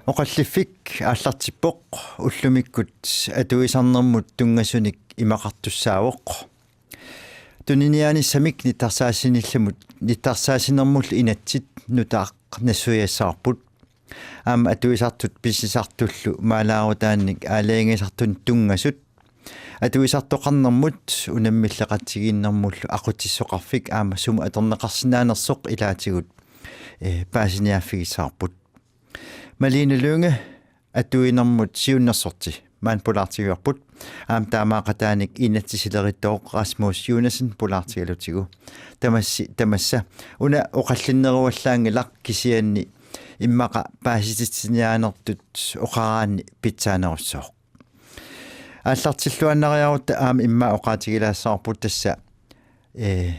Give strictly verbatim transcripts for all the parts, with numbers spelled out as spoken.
Oqalliffik aallartippoq, ullumikkut atuisarnermut tunngasunik imaqartussaavoq. Tuniniaanissamik nittarsaasinillimut, nittarsaassinermullu inatsit nutaaq nassuiassavarput. Aamma atuisartut pisisartullu maalaarutaannik aalajangiisartunut tunngasut. Atuisartoqarnermut unammilleqatigiinnermullu aqutsissoqarfik aamma sumut atorneqarsinnaanersoq ilaatigut, eh, paasiniaaffigissavarput. Malene Lynge, atuinermut siunnersorti, maani pulaartigivarput. Aamma taamaaqataanik inatsisileritoq Rasmus Jonassen pulaartigalutigu. Tamassi, tamassa una oqallinneruallaanngilaq, kisianni immaqa paasititsiniaanertut oqaraanni pitsaanerussooq. Aallartilluinnariarutta aamma immaqa oqaatigilaassavarput, tassa, eh,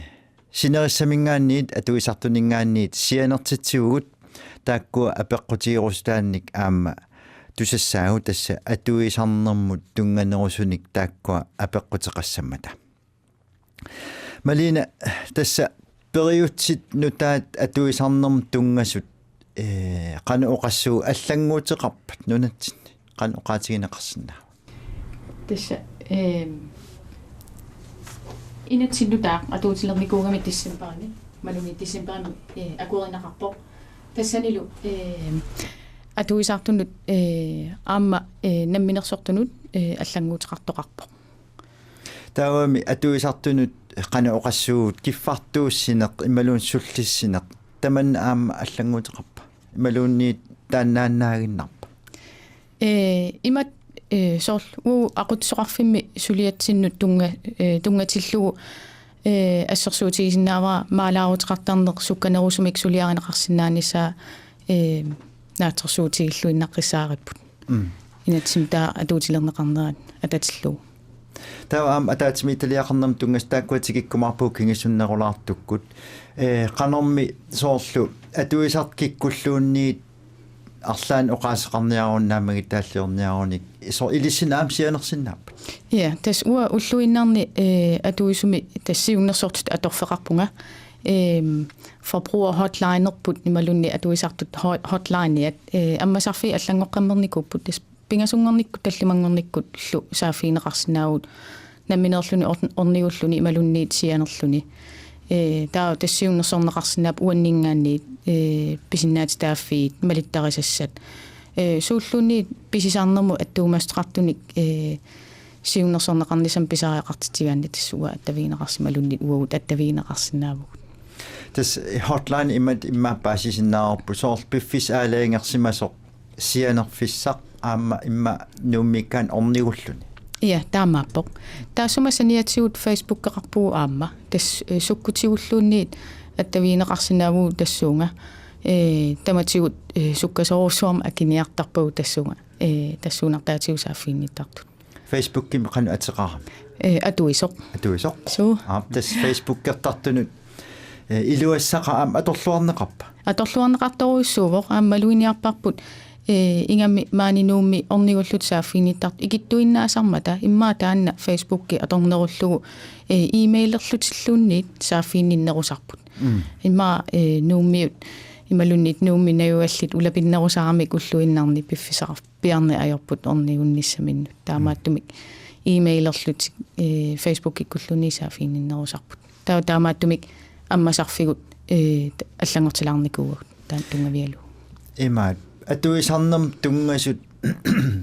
sinerissaminngaanniit atuisartuninngaanniit sianertitsivugut, taakkua apeqqutigerusutaannik aamma tusassaagut, tassa atuisarnermut tunnganerusunik taakkua apeqquteqassammata. Malene, tassa periutsit nutaat atuisarnermut tunngasut, eh, qanoq oqassuugut, allannguuteqarpat nunatsinni? Qanoq oqaatigineqarsinnaava? Tassa, ehm, inatsit nutaaq atuutilernikuugami decembarimi, imaluunniit decembarimi, eh, akuerineqarpoq. Tassanilu, ehm, atuisartunut, eh, aamma, eh, namminersortunut, eh, allannguuteqartoqarpoq. Taavami atuisartunut qanoq oqassuugut, kiffartuussineq imaluunniit sullissineq, tamanna aamma allannguuteqarpa imaluunniit taannaannaaginnarpa? Eh, imatut, eh, soorlu uagut aqutsisoqarfimmi suliatsinnut tunnga-, eh, tunngatillugu, eh, assersuutigisinnaavara maalaaruteqartarneq sukkanerusumik suliarineqarsinnaanissaa, eh, naatsorsuutigilluinnaqqissaaripput. Mm. Inatsimmi taava atuutilerneqarnerat atatillugu. Taava aamma ataatsimiititaliaqarnermut tunngasut taakkua tikikkumaarpagut kingusinnerulaartukkut. Eh, qanormi soorlu atuisartut kikkulluunniit arlaannik oqaaseqarniarunik naammagitaalliorniarunik, soorlu ilissinnut aamma sianersinnaappat? Ja, tassa uanga ulluinnarni, eh, atuisumi tassa siunnersortitut atorfeqarpunga. Ehm, forbrugerhotlinerput imaluunniit atuisartut ho-, hotlineiat, eh, ammasarfiit allanngoqqammernikuupput, tassa pingasunngornikkut tallimanngornikkullu saaffigineqarsinnaavugut nammineerluni or-, ornigulluni imaluunniit sianerluni. Eh, taava tassa siunnersorneqarsinnaapput uanninngaanniit, eh, pisinnaatitaaffiit, malittarisassat. Eh, suulluunniit pisisarnermut attuumassuteqartunik, eh, siunnersorneqarnissamut pisariaqartitsigaanni tassa uanga attavigineqarsimaluunniit uagut attavigineqarsinnaavugut. Tassa hotline imatut immaqa paasisinnaavarput, soorlu piffissaq aalajangersimasoq sianerfissaq aamma immaqa Nuummiikkaanni ornigulluni. Ja, taamaappoq. Taassuma saniatigut Facebookeqarpugut aamma. Tassa, eh, sukkutigulluunniit attavigineqarsinnaavugut tassuuna. Eh, tamatigut, eh, sukkasoorujussuarmik akiniartarpagut tassuuna. Eh, tassuunartaatigut saaffiginnittartut. Facebookimi qanoq ateqarami? Eh, Atuisoq. Atuisoq? Suu. Aap, tassa Facebookertartunut, eh, iluassaqaaq, aamma atorluarneqarpa? Atorluarneqartorujussuuvoq, aamma maluginiarparput, eh, ingammik maani Nuummi ornigulluta saaffiginnittartut ikittuinnaasarmata, immaqa taanna Facebooki atornerullugu, eh, e-mailerlutilluunniit saaffiginninnerusarput. Mm. Immaqa, eh, Nuummiut imaluunniit Nuummi najugallit ulapinnerusaramik ulluinnarni piffissaqar-, piarneq ajorput ornigunnissaminnut. Taamaattumik e-mailerlutik, eh, Facebookikkulluunniit saaffiginninnerusarput. Taava taamaattumik ammasarfigut, eh, allanngortilaarnikuuagut taanna tunngavigalugu. Imaat, atuisarnermut tunngasut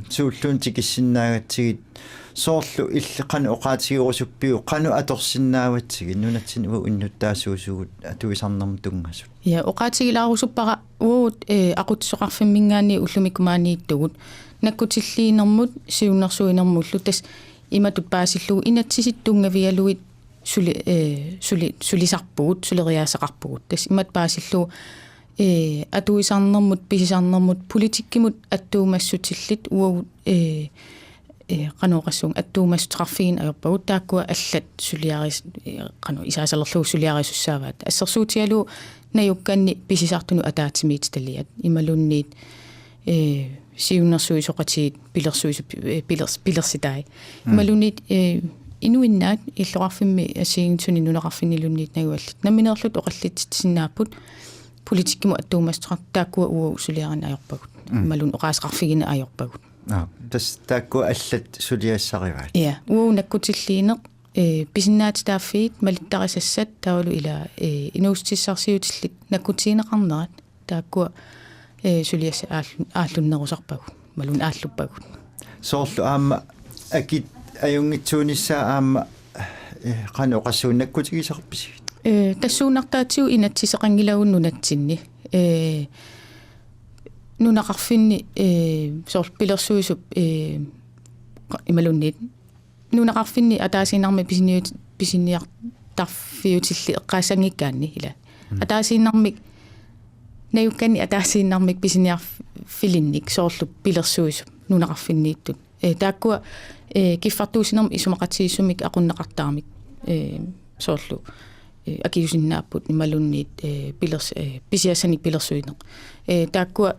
suulluunniit tikissinnaagatsigit, soorlu illit qanoq oqaatigerusuppiuk, qanoq atorsinnaavatsigit, nunatsinni uagut innuttaasuusugut atuisarnermut tunngasut? Ja, oqaatigilaarusuppara uagut, eh, aqutsisoqarfimminngaanniit ullumikkut maaniittugut nakkutilliinermut siunnersuinermullu, tassa imatut paasillugu inatsisit tunngavigalugit suli-, eh, suli-, sulisarpugut, suleriaaseqarpugut. Tassa imatut paasillugu, eh, atuisarnermut, pisisarnermut, politikkimut attuumassutillit uagut, eh, eh, qanoq oqassuunga, attuumassuteqarfigineq ajorpagut, taakkua allat suliaris-, eh, qanoq isaasalerlugu suliarisussaavaat. Assersuutigalugu najukkanni pisisartunut ataatsimiititaliat imaluunniit, eh, siunnersuisoqatigiit pilersuisu-, eh, pilers-, pilersitai. Mm. Imaluunniit, eh, inuinnaat illoqarfimmi assigiinngitsuni nunaqarfinniluunniit najugallit nammineerlutik oqallitsitsisinnaapput. politikkimut attuumassuteqartut taakkua uagut suliarineq ajorpagut. Mm. Imaluunniit oqaaseqarfigineq ajorpagut. Aa, tassa taakkua allat suliassarivaat. Ja, uagut nakkutilliineq, ee, pisinnaatitaaffiit malittarisassat taavalu ila, ee, inuussutissarsiutillit nakkutigineqarnerat taakkua, ee, suliassat aallu-, aallunnerusarpagut, imaluunniit aalluppagut. Soorlu aamma akit ajunngitsuunissaat aamma, ee, qanoq oqassuunnakkutigisarpisigit? Ee, tassuunartaatigut inatsiseqanngilagut nunatsinni. Ee, nunaqarfinni, ee, soorlu pilersuisup, ee, qa-, imaluunniit nunaqarfinni ataasiinnarmik pisiniut-, pisiniartarfiutillit eqqaassanngikkaanni ila. Mm. Ataasiinnarmik, najukkanni ataasiinnarmik pisiniarfilinnik soorlu pilersuisup nunaqarfinniittut. Ee, taakkua, ee, kiffartuussinermut isumaqatigiissumik aqunneqartaramik, ee, soorlu, ee, akiusinnaapput imaluunniit, ee, pilers-, ee, pisiassanik pilersuineq. Ee, taakkua,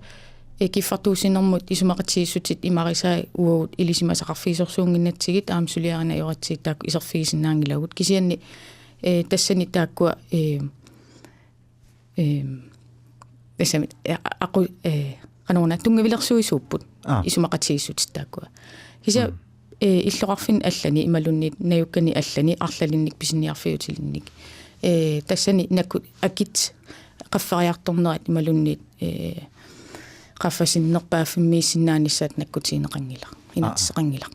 ee, kiffartuussinermut isumaqatigiissutit imarisai uagut ilisimasaqarfigisorsuunnginnatsigit aamma suliarineq ajoratsigit taakku iserfigisinnaanngilagut. Kisianni, ee, tassani taakkua, ee, Ehm, tassami, eh, aqu-, eh, qanoruna tunngavilersuisuupput. Aa. Isumaqatigiissutit taakkua. Kisianni, mm, eh, illoqarfinni allani imaluunniit najukkanni allani arlalinnik pisiniarfiutilinnik. Eh, tassani nakku-, akit qaffariartornerat imaluunniit, eh, qaffasinnerpaaffimmiissinnaanissaat nakkutigineqanngilaq, aa, inatsiseqanngilaq.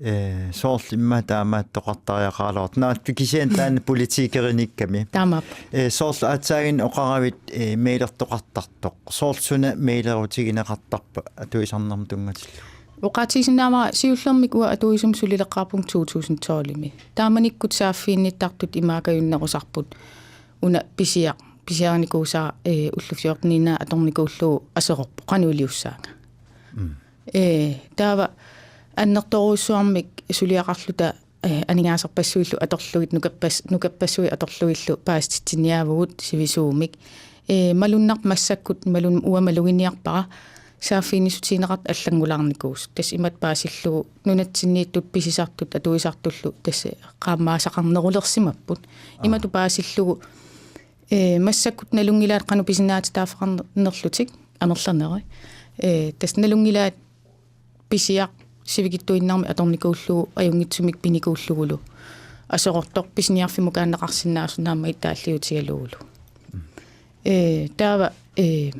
Ee, soorlu immaqa taamaattoqartariaqaraluartoq. Naattu kisianni taanna politikkerinikkami. Taamaappoq. Ee, soorlu aatsaaginnaq oqaravit, ee, mailertoqartartoq. Soorlu suna mailerutigineqartarpa atuisarnermut tunngatillugu? Oqaatigisinnaavara siullermik uanga atuisumik sulileqqaarpunga to tusind tolvimi. Taamanikkut saaffiginnittartut imaakajunnerusarput. Una pisiaq, pisiarinikuusara, ee, ullut fjorteniinnaat atornikuullugu aserorpoq qanoq iliussaanga. Mm. Ee, taava annertoorujussuarmik suliaqarluta, ee, aningaasarpassuillu atorlugit nukappas-, nukappassuit atorlugillu paasititsiniaavugut sivisuumik. Ee, malunnarpoq massakkut malun-, uanga maluginiarpara saaffiginnissutigineqartut allanngulaarnikuusut. Tassa imatut paasillugu nunatsinniittut pisisartut atuisartullu tassa qaammaasaqarnerulersimapput. Aa. Imatut paasillugu Ee, massakkut nalunngilaat qanoq pisinnaatitaaffeqarnerlutik amerlanerit. Ee, tassa nalunngilaat pisiaq sivikitsuinnarmik atornikuullugu ajunngitsumik pinikuullugulu aserortoq pisiniarfimmukaanneqarsinnaasoq naammagittaalliutigalugulu. Ee, taava, ee,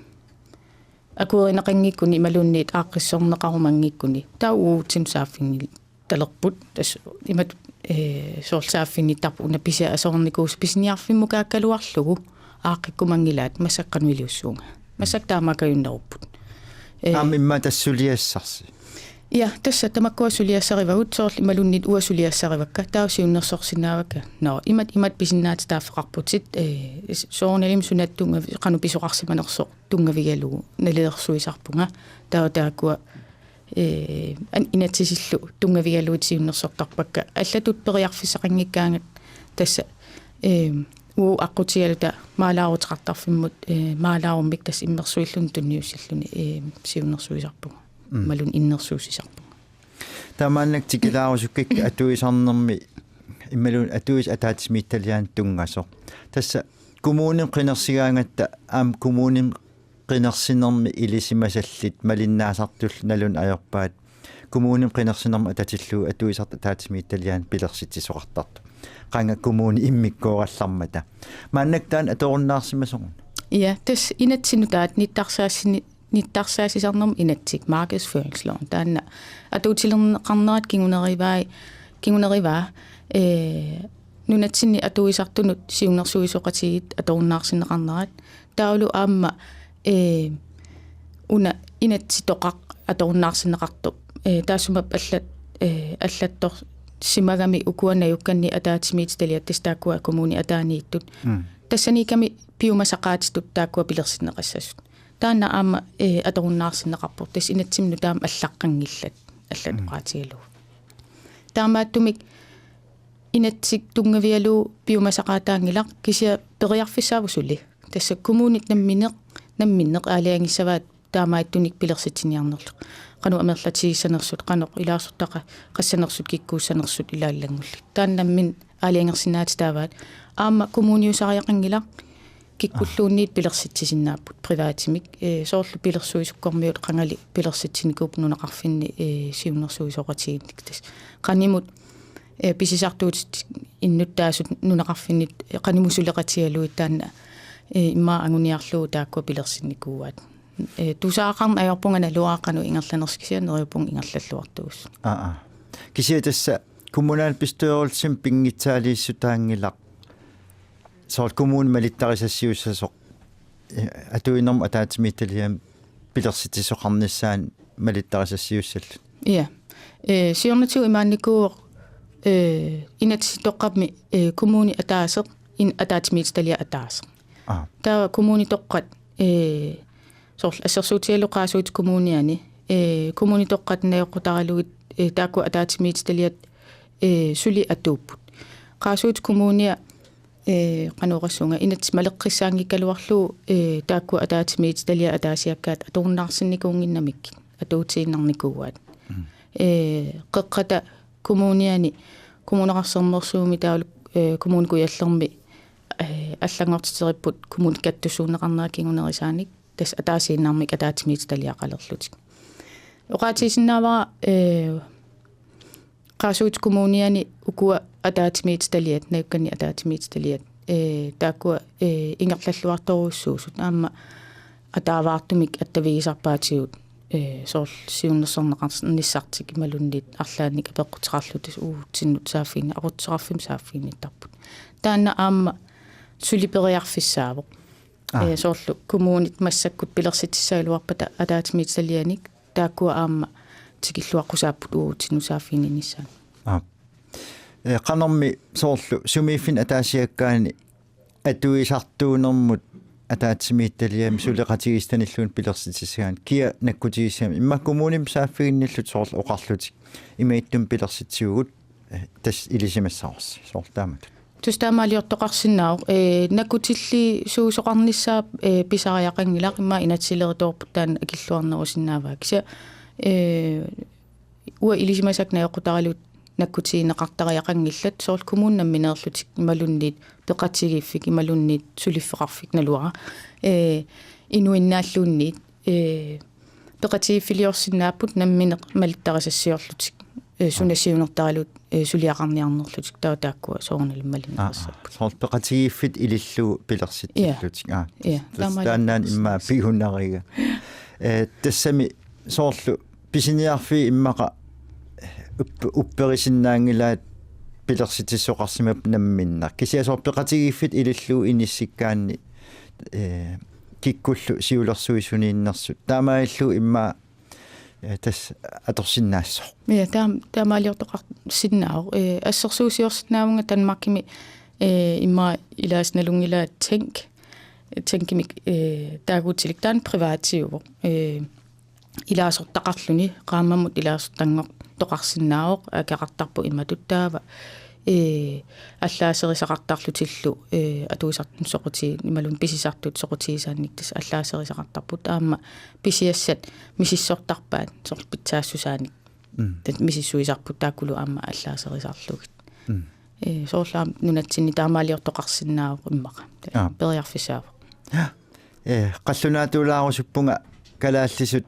akuerineqanngikkuni imaluunniit aaqqissorneqarumanngikkuni taava uatsinnut saaffiginngil-, talerput, tassa imatut, ee, soorlu saaffiginnittarput una pisiaq aserornikuusoq pisiniarfimmukaakkaluarlugu aaqqikkumanngilaat massakkut qanoq iliussuunga. Massakkut taamaakajunnerupput. Ee, aamma immaqa tassa suliassarsi. Ja, tassa tamakkua suliassarivagut soorlu imaluunniit uanga suliassarivakka taava siunnersorsinnaavakka. Nå, imatut, imatut pisinnaatitaaffeqarputit, ee, s-, soorunalimi sunatta tunngavi-, qanoq pisoqarsimanersoq tunngavigalugu nalilersuisarpunga. Taava taakkua ee, an-, inatsisillu tunngavigalugit siunnersortarpakka. Allatut periarfissaqanngikkaangat tassa, ee, uagut aqqutigaluta maalaaruteqartarfimmut, ee, maalaarummik tassa immersuilluni tunniussilluni, ee, siunnersuisarpunga. Mm. Imaluunniit innersuussisarpunga. Tamanna tikilaarusukkakku atuisarnermi imaluunniit atuisut ataatsimiititaliaanut tunngasoq. Tassa kommunimi qinersigaangatta aamma kommunimi qinersinermi ilisimasallit malinnaasartullu naluneq ajorpaat. Kommunimi qinersinermut atatillugu atuisartut ataatsimiititaliaanut pilersitsisoqartartut. Qanga kommuni immikkoorallarmata. Maannakkut taanna atorunnaarsimasoq una? Ja, tassa inatsit nutaat nittarsaassini-, nittarsaassisarnermut inatsit markedsføringsloven. Taanna atuutilerneqarnerat kingunerivai-, kingunerivaa, ee, nunatsinni atuisartunut siunnersuisoqatigiit atorunnaarsinneqarnerat. Taavalu aamma, ee, una inatsitoqaq atorunnaarsinneqartoq. Ee, taassuma allat-, ee, allattorsimagami ukua najukkanni ataatsimiititaliat tassa taakkua kommunit ataaniittut. Mm. Tassaniikkami piumasaqaatitut taakkua pilersinneqassasut. Taanna aamma, ee, atorunnaarsinneqarpoq. Tassa inatsimmi nutaamik allaqqanngillat. Allat, mm, oqaatigalugu. Taamaattumik inatsit tunngavigalugu piumasaqaataanngilaq kisianni periarfissaavoq suli. Tassa kommunit namminneq, namminneq aalajangissavaat taamaattunik pilersitsiniarnerlugit. Qanoq amerlatigissanersut, qanoq ilaasortaqassanersut, kikkuussanersut ilaallanngullutik. Taanna namminneq aalajangersinnaatitaavaat. Aamma kommuniusariaqanngilaq kikkulluunniit pilersitsisinnaapput privatimik, ee, soorlu pilersuisukkormiut qangali pilersitsinikuupput nunaqarfinni, ee, siunnersuisoqatigiinnik. Tassa qanimut, ee, pisisartuutit innuttaasut nunaqarfinnit, ee, qanimut suleqatigalugit taanna, ee, immaqa anguniarlugu taakkua pilersinnikuuaat. Ee, tusaaqarneq ajorpunga naluara qanoq ingerlanersoq, kisianni neriuppunga ingerlalluartuusoq. Aa, aa. Kisianni tassa kommunalbestyrelsimi pinngitsaaliissutaanngilaq. Soorlu kommunip malittarisassiussasoq, eh, atuinermut ataatsimiititaliami pilersitsisoqarnissaanut malittarisassiussallugu. Ja. Ee, siornatigut imaannikuuvoq, ee, Inatsisartuni, ee, kommuni ataaseq, in-, ataatsimiititaliaq ataaseq. Aa. Taava kommunitoqqat, ee, soorlu assersuutigalugu Qaasuitsup Kommuniani, ee, kommunitoqqat najoqqutaralugit, ee, taakkua ataatsimiititaliat, ee, suli atuupput. Qaasuitsup Kommunia, ee, qanoq oqassuunga, inatsit maleqqissaanngikkaluarlugu, ee, taakkua ataatsimiititaliat ataasiakkaat atorunnaarsinnikuunnginnamikkit, atuutiinnarnikuuaat. Mm. Ee, Qeqqata Kommuniani Kommuneqarfik Sermersuumi taavalu, ee, Kommune Kujallermi, ee, allanngortiteripput kommunit kattussuunneqarnerat kingunerisaanik, tassa ataasiinnarmik ataatsimiititaliaqalerlutik. Oqaatigisinnaavara, ee, Qaasuitsup Kommuniani ukua ataatsimiititaliat, najukkani ataatsimiititaliat, ee, taakkua, ee, ingerlalluartorujussuusut, aamma ataavaartumik attavigisarpaatigut, ee, soorlu siunnersorneqarnissartik imaluunniit arlaannik apeqquteqarlutik uagutsinnut saaffiginni-, aqutsisoqarfimmut saaffiginnittarput. Taanna aamma suli periarfissaavoq. Aa. Ee, soorlu kommunit massakkut pilersitsissagaluarpata ataatsimiititalianik taakkua aamma tikilluaqqusaapput uagutsinnut saaffiginninnissaannut. Aa. Ee, qanormi soorlu sumiiffinni ataasiakkaani atuisartuunermut ataatsimiititaliami suleqatigiissutanilluunniit pilersitsissagaanni kia nakkutigissagamik? Immaqa kommunimut saaffiginnillutik soorlu oqarlutik: Imaattumik pilersitsivugut, eh, tassa ilisimassavarsi. Soorlu taamatut. Tassa taamaaliortoqarsinnaavoq, ee, nakkutilliisuusoqarnissaa, ee, pisariaqanngilaq, immaqa inatsisileritoorput taanna akilluarnerusinnaavaa. Kisianni, ee, uanga ilisimasakka najoqqutaralugit nakkutigineqartariaqanngillat, soorlu kommunit nammineerlutik imaluunniit peqatigiiffik imaluunniit suliffeqarfik naluara, ee, inuinnaalluunniit, ee, peqatigiiffiliorsinnaapput nammineq malittarisassiorlutik, ee, suna siunertaralugu, ee, suliaqarniarnerlutik, taava taakkua soorunalimi malinneqassapput. Aa, soorlu peqatigiiffik ilillugu pilersitsillutik. Ja. Aa, ja, tassa taamaaliortoqarsinnaavoq. Taannaana immaqa pigunariga. Ee, tassami soorlu pisiniarfiit immaqa upp-, upperisinnaanngilaat pilersitsisoqarsimapput namminneq. Kisianni soorlu peqatigiiffik ilillugu inissikkaanni, ee, kikkullu siulersuisuniinnersut. Taamaalillugu immaqa, ee, tassa atorsinnaassaaq. Ja, taam-, taamaaliortoqarsinnaavoq. Ee, assersuusiorsinnaavunga Danmarkimi, ee, immaqa ilaasa nalunngilaat Tænk. Tænkimik, ee, taaguutilik, taanna privatiuvoq. Ee, ilaasortaqarluni, qaammammut ilaasortanngortoqarsinnaavoq, akeqartarpoq imatut taava, ee, allaaserisaqartarlutillu, ee, atuisartut soquti-, imaluunniit pisisartut soqutigisaannik tassa allaaserisaqartarput, aamma pisiassat misissortarpaat soorlu pitsaassusaanik. Mm. Taava misissuisarput taakkulu aamma allaaserisarlugit. Mm. Ee, soorlu aamma nunatsinni taamaaliortoqarsinnaavoq immaqa. Aa. Periarfissaavoq. Ja. Ee, qallunaatuulaarusuppunga kalaallisut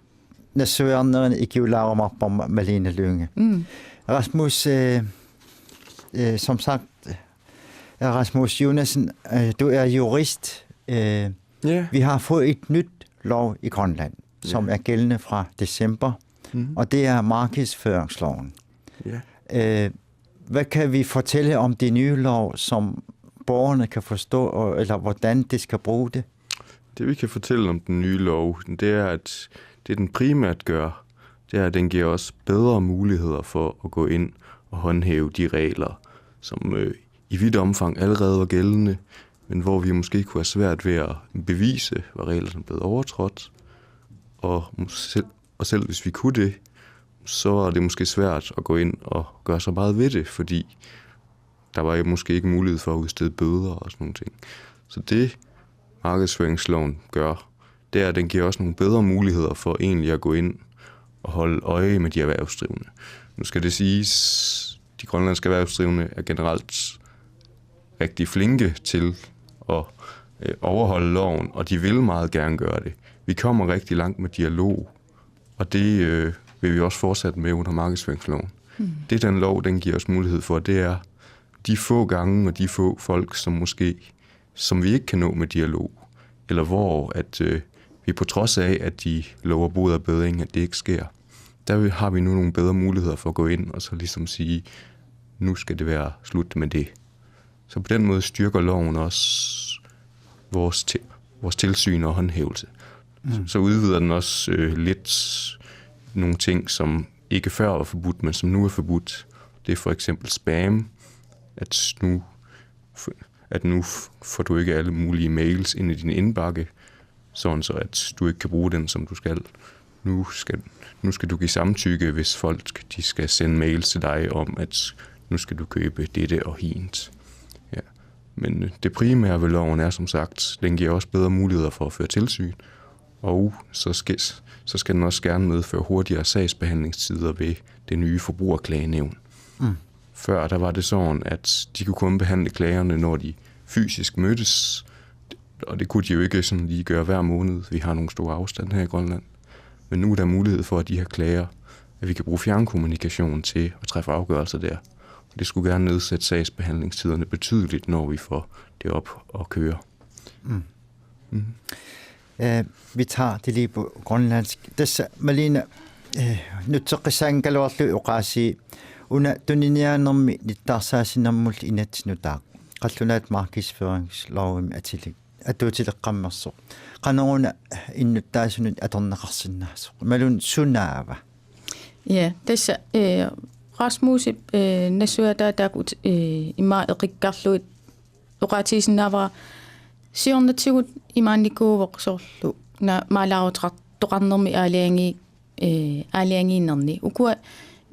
nassuiarnerini ikiulaarumaarparma Malene Lynge. Mm. Rasmus, øh, øh, som sagt, øh, Rasmus Jonassen, øh, du er jurist. Øh, ja. Vi har fået et nyt lov i Grønland, som, ja, er gældende fra december, mhm, og det er markedsføringsloven. Ja. Øh, hvad kan vi fortælle om det nye lov, som borgerne kan forstå, og, eller hvordan de skal bruge det? Det, vi kan fortælle om den nye lov, det er, at det, den primært gør, det er, at den giver os bedre muligheder for at gå ind og håndhæve de regler, som, øh, i vidt omfang allerede var gældende, men hvor vi måske kunne have svært ved at bevise, hvad reglerne er blevet overtrådt. Og, selv, og selv hvis vi kunne det, så er det måske svært at gå ind og gøre så meget ved det, fordi der var jo måske ikke mulighed for at udstede bøder og sådan nogle ting. Så det, markedsføringsloven gør, det er, at den giver os nogle bedre muligheder for egentlig at gå ind og holde øje med de erhvervsdrivende. Nu skal det siges, de grønlandske erhvervsdrivende er generelt rigtig flinke til at øh, overholde loven, og de vil meget gerne gøre det. Vi kommer rigtig langt med dialog, og det øh, vil vi også fortsætte med under markedsføringsloven. Mm. Det er den lov, den giver os mulighed for, det er de få gange og de få folk, som måske, som vi ikke kan nå med dialog, eller hvor at øh, vi på trods af, at de lover bod og bedring, at det ikke sker, der har vi nu nogle bedre muligheder for at gå ind og så ligesom sige, nu skal det være slut med det. Så på den måde styrker loven også vores, til, vores tilsyn og håndhævelse. Mm. Så udvider den også øh, lidt nogle ting, som ikke før var forbudt, men som nu er forbudt. Det er for eksempel spam, at nu, at nu får du ikke alle mulige mails ind i din indbakke, sådan så at du ikke kan bruge den, som du skal. Nu skal, nu skal du give samtykke, hvis folk de skal sende mails til dig om, at nu skal du købe dette og hint. Ja. Men øh, det primære ved loven er som sagt, den giver også bedre muligheder for at føre tilsyn, og så skal, så skal den også gerne medføre hurtigere sagsbehandlingstider ved det nye forbrugerklagenævn. Mm. Før der var det sådan, at de kunne kun behandle klagerne, når de fysisk mødtes, og det kunne de jo ikke sådan lige gøre hver måned. Vi har nogle store afstande her i Grønland. Men nu er der mulighed for, at de her klager, at vi kan bruge fjernkommunikation til at træffe afgørelser der. Og det skulle gerne nedsætte sagsbehandlingstiderne betydeligt, når vi får det op at køre. Mm. Mm. Eh, vi tager det lige på grønlandsk. Tassa Malene, eh, nutseqqissaagaluarlugit oqaasii, una tuniniaanermi nittaarsaasinermullu inatsit nutaaq qallunaat markedsføringslovimi atilik atuutileqqammersoq. Qanoruna innuttaasunut atorneqarsinnaasoq? Imaluunniit sunaava? Ja, tassa eh, Rasmusip eh, nassuiataa taakku eh, ima eqikkarlugit oqaatigisinnaavara siornatigut imaannikuuvoq soorlu una maalaaruteqartoqarnermi aalajangii eh, aalajangiinerni. Ukua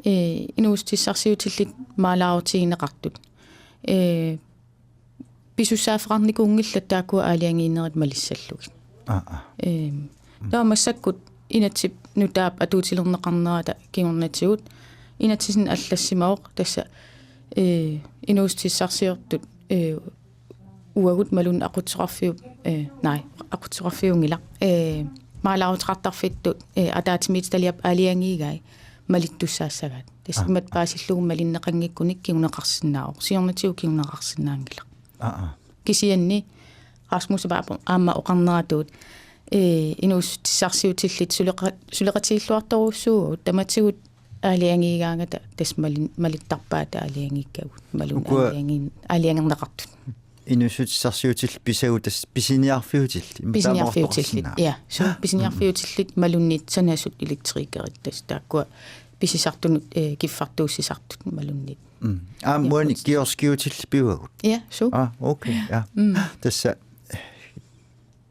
eh, inuussutissarsiutillit maalaarutigineqartut. Eh, pisussaaffeqarnikuunngillat taakkua aalajangiinerit malissallugit. Aa. Ehm, taava massakkut inatsip nutaap atuutilerneqarnerata kingornatigut inatsisinnut allassimavoq tassa eh, inuussutissarsiortut eh, uagut imaluunniit aqutsisoqarfiup eh, nej, aqutsisoqarfiunngilaq. Eh, maalaaruteqartarfittut eh, ataatsimiititaliap aalajangiigai malittussaassagaat. Tassa ah, imatut paasillugu malinneqanngikkunik kinguneqarsinnaavoq. Siornatigut kinguneqarsinnaanngilaq. Aa. Kisianni Rasmus aamma oqarneratut eh, inuussutissarsiutillit suleqa-, suleqatigilluartorujussuugut tamatigut aalajangiigaangata tassa malin-, malittarpaat aalajangiikkagut. Imaluunniit aalajangi-, aalajangerneqartut. Inuussutissarsiutillit pisagut tassa pisiniarfiutillit? Pisiniarfiutillit, ja. Suu, pisiniarfiutillit imaluunniit sanasut elektrikerit tassa taakkua pisisartunut eh, kiffartuussisartut imaluunniit. Mm. Aamma uani kioskiutillit pivagut? Ja, suu. Ah, okay, ja. Mm. Tassa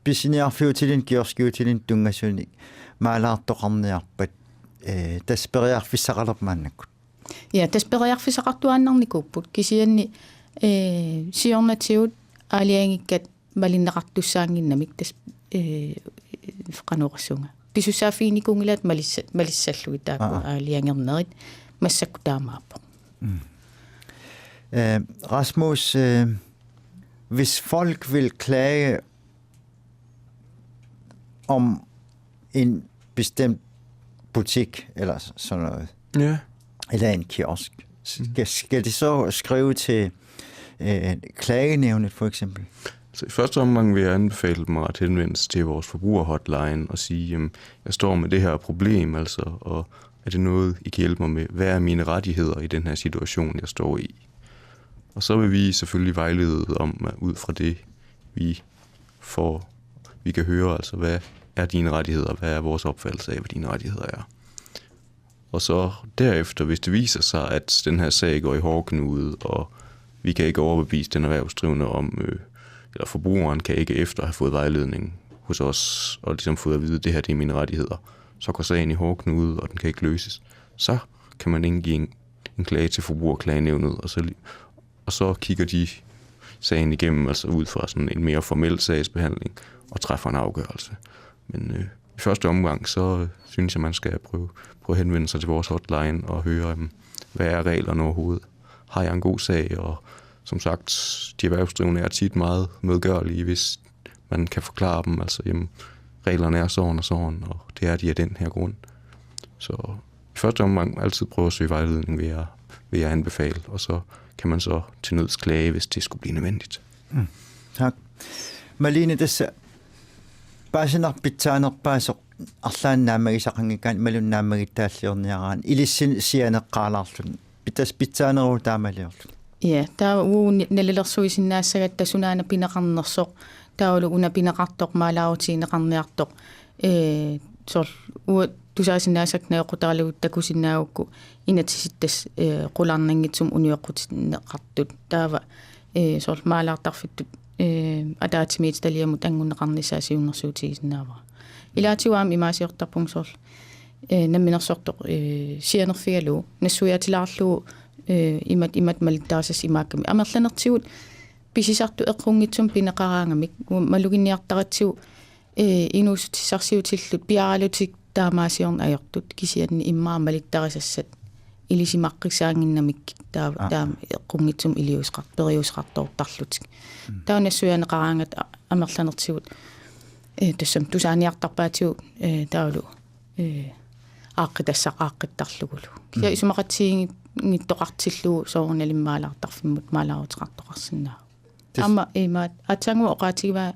pisiniarfiutilinnut kioskiutilinnut tunngasunik maalaartoqarniarpat eh, tassa periarfissaqalerpoq maannakkut? Ja, tassa periarfissaqartuaannarnikuupput kisianni eh, siornatigut aalajangikkat malinneqartussaannginnamik tassa eh, qanoq oqassuunga. Pisussaaffiginikuunngilaat malissa-, malissallugit taakku aa, aalajangernerit massakkut taamaappoq. Mm. Eh, Rasmus, eh, hvis folk vil klage om en bestemt butik eller s-, sådan noget, ja, eller en kiosk, skal, skal de så skrive til øh, klagenævnet for eksempel? Så i første omgang vil jeg anbefale dem at henvende sig til vores forbrugerhotline og sige, jamen, jeg står med det her problem, altså, og er det noget, I kan hjælpe mig med? Hvad er mine rettigheder i den her situation, jeg står i? Og så vil vi selvfølgelig vejlede om, ud fra det, vi får, vi kan høre, altså, hvad er dine rettigheder, hvad er vores opfattelse af, hvad dine rettigheder er. Og så derefter, hvis det viser sig, at den her sag går i hårdknude, og vi kan ikke overbevise den erhvervsdrivende om, øh, eller forbrugeren kan ikke efter at have fået vejledning hos os, og ligesom fået at vide, det her, det er mine rettigheder, så går sagen i hårdknude, og den kan ikke løses, så kan man indgive en, en klage til Forbrugerklagenævnet, og så, og så kigger de sagen igennem, altså ud fra sådan en mere formel sagsbehandling, og træffer en afgørelse. Men øh, i første omgang, så synes jeg, man skal prøve, prøve at henvende sig til vores hotline og høre, hvad er reglerne overhovedet? Har jeg en god sag? Og som sagt, de erhvervsdrivende er tit meget medgørlige, hvis man kan forklare dem, altså, jamen, reglerne er sådan og sådan, og det er de af den her grund. Så i første omgang altid prøve at søge vejledning, vil jeg, vil jeg anbefale, og så kan man så til nøds klage, hvis det skulle blive nødvendigt. Mm. Tak. Malene, tassa paasinartoq pitsaanerpaasoq arlaannik naammagisaqanngikkaanni imaluunniit naammagittaalliorniaraanni ilissinnut sianeqqaalaarluni. Pitaas pitsaaneruvoq taamaliorluni. Ja, taava uagut nalilersuisinnaassagatta sunaana pineqarnersoq, taavalu una pineqartoq maalaarutigineqarniartoq. Ee, soorlu uanga tusaasinnaasakka najoqqutaralugu takusinnaagukku inatsisittas, ee, qularnanngitsumik unioqqutinneqartut. Taava, ee, soorlu maalaartarfittut, ee, ataatsimiititaliamut anngunneqarnissaa siunnersuutigisinnaavara. Ilaatigut aamma imaasiortarpunga soorlu, ee, namminersortoq, ee, sianerfigalugu nassuiaatilaarlugu, ee, imat, imat malittarisassat imaakkami. Amerlanertigut pisisartut eqqunngitsumik pineqaraangamik, maluginniartaratsigu, ee, inuussutissarsiutillit piaaralugit taamaasiorneq ajortut, kisianni immaqa malittarisassat ilisimaqqissaannginnamikkit taava, Aa. taama eqqunngitsumik iliuuseqar-, periuseqartoortarlutik. Mm. Taava nassuiaanneqaraangata a-, amerlanertigut, ee, tassami tusaaniartarpaatigut, ee, taavalu, ee, aaqqitassaq aaqqittarlugulu. Kisianni Mm. isumaqatigiinngittoqartillugu soorunalimi maalaartarfimmut maalaaruteqartoqarsinnaavoq. Tis- Aamma imaat aatsaannguaq oqaatigivaa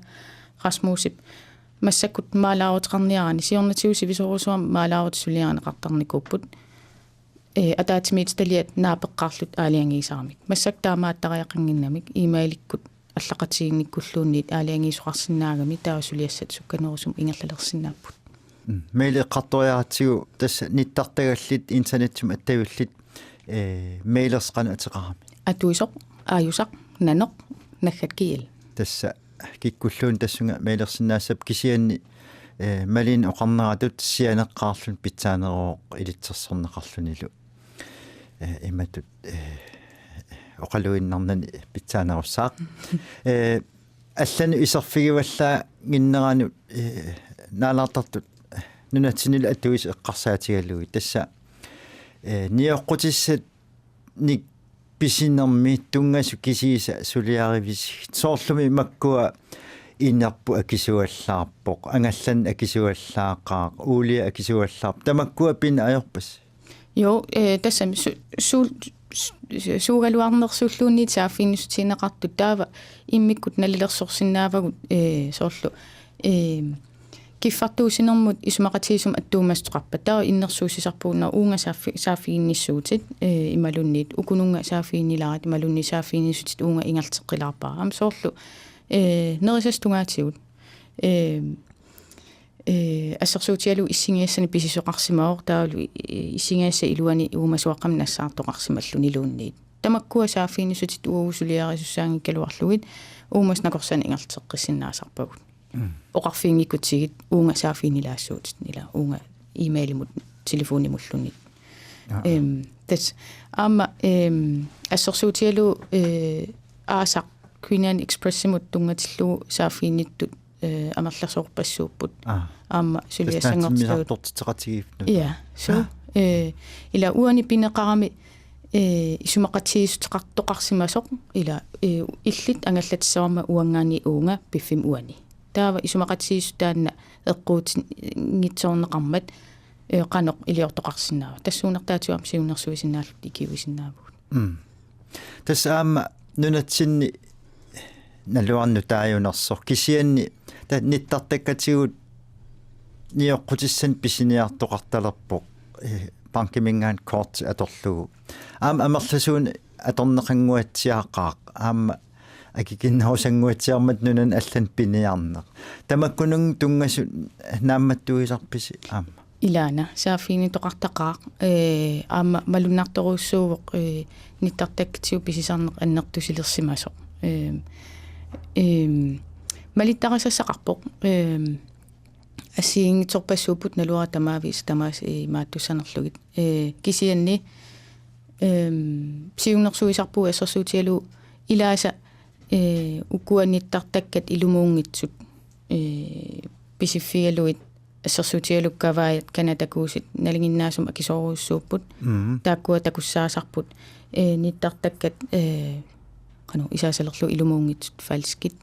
Rasmusip massakkut maalaaruteqarniaraanni siornatigut sivisoorujussuarmik maalaarutit suliarineqartarnikuupput. Ee, ataatsimiititaliat naapeqqaarlutik aalajangiisaramik. Massakkut taamaattariaqannginnamik e-mailikkut allaqatigiinnikkulluunniit aalajangiisoqarsinnaagami taava suliassat sukkanerusumik ingerlalersinnaapput. Mm. Mail eqqartoriaratsigu tassa nittartagallit internetsumik attavillit, ee, mailersi qanoq ateqarami? Atuisoq, aajusaq, nanoq, naggat G L. Tassa kikkulluunniit tassunga mailersinnaassappat kisianni, ee, Malene oqarneratut sianeqqaarluni pitsaaneruvoq ilitsersorneqarlunilu. Ee, imatut, ee, oqaluinnarnani pitsaanerussaaq. Ee, allanut iserfigivallaannginneranut, ee, naalaartartut nunatsinnilu atuisut eqqarsaatigalugit. Tassa, ee, nioqqutissat nik pisinermi tunngasut kisiisa suliarivisigit. Soorlumi makkua inerput akisuallaarpoq, angallanneq akisuallaaqaaq, uulia akisuallaarpoq. Tamakkua pineq ajorpasi? Jo, eh, tassami su-, su-, su-, suugaluarnersulluunniit saaffiginnissutigineqartut taava immikkut nalilersorsinnaavagut, eh, soorlu, eh, kiffartuussinermut isumaqatigiissumik attuumassuteqarpat. Taava innersuussisarpugut una uunga saaffi-, saaffiginnissuutit, eh, imaluunniit ukununnga saaffiginnilaarlutit, imaluunniit saaffiginnissutit uunga ingerlateqqilaarpara. Aamma soorlu, eh, nerisassat tungaatigut. Eh, eh, assersuutigalugu issigisassani pisisoqarsimavoq taavalu, eh, issigisassap iluani uumasuaqqamik nassaartoqarsimalluniluunniit. Tamakkua saaffiginnissutit uagut suliarisussaanngikkaluarlugit uumasut nakorsaannik ingerlateqqissinnaasarpagut. Mm. Oqarfiginngikkutsigit uunga saaffiginnilaassuutit, ila uunga e-mailimut, telefonimulluunniit. Aa. Em, tassa aamma, em, assersuutigalugu, eh, aasaq Greenland Expressimut tunngatillugu saaffiginnittut, eh, amerlasoorpassuupput. Aa. Aamma suliassanngorsaagut. Tassa taanna timmisartortitseqatigiiffik. Ja, so, aa, eh, ila uani pineqarami, eh, isumaqatigiissuteqartoqarsimasoq, ila, eh, illit angallatissavara uanngaanniit uunga piffimmi uani. Taava isumaqatigiissut taanna eqquutinngitsoorneqarmat, eh, qanoq iliortoqarsinnaava. Tassuunartaatigut aamma siunnersuisinnaalluta ikiuisinnaavugut. Mm. Tassa aamma nunatsinni naluarnut taajunersoq kisianni ta-, nittartakkatigut nioqqutissanik pisiniartoqartalerpoq, eh, bankiminngaanniit korti atorlugu. Aamma amerlasuunik atorneqannguatsiaqaaq. Aamma akikinnerusannguatsiarmat nunani allani piniarneq. Tamakkununnga tunngasut naammattuisarpisi aamma? Ilaana, saaffiginnittoqartaqaaq, eh, aamma malunnartorujussuuvoq, eh, nittartakkatigut pisisarneq annertusilersimasoq. Eh, em, malittarisassaqarpoq, em, assigiinngitsorpassuupput naluara tamaavisa tamaasa, eh, imaattussanerlugit. Eh, kisianni, em, siunnersuisarpugut assersuutigalugu ilaasa, eh, ukua nittartakkat ilumuunngitsut, eh, pisiffigalugit assersuutigalugu kavaajat Canadakuusut nalinginnaasumik akisoorujussuupput. Mhm. Taakkua takussaasarput, eh, nittartakkat, eh, qanoq isaasalerlugu ilumuunngitsut falskit.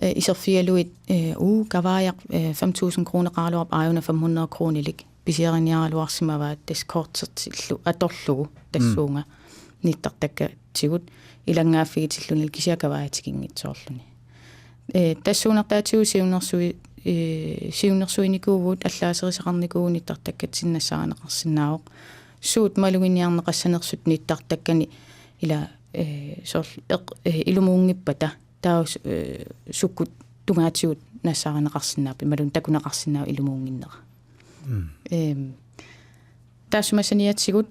eh, iserfigalugit, eh, uu, kavaajaq, eh, fem tusind kroneqaraluarpoq, aajuna fem hundrede kronilik pisiariniaraluarsimavaat, tassa kortertillu atorlugu tassuuna nittartakkatigut ilanngaaffigitillugu kisianni kavaajaq tikinngitsoorluni. Eh, tassuunartaatigut siunnersui-, eh, siunnersuinikuuvugut, allaaserisaqarnikuuvugut nittartakkatsinnut nassaarineqarsinnaavoq. Suut maluginiarneqassanersut nittartakkani ila, eh, soorlu eq-, eh, ilumuunngippata taava su-, eh, sukkut tungaatigut nassaarineqarsinnaapput, imaluunniit takuneqarsinnaavoq ilumuunnginnera. Mm. Ehm, taassuma saniatigut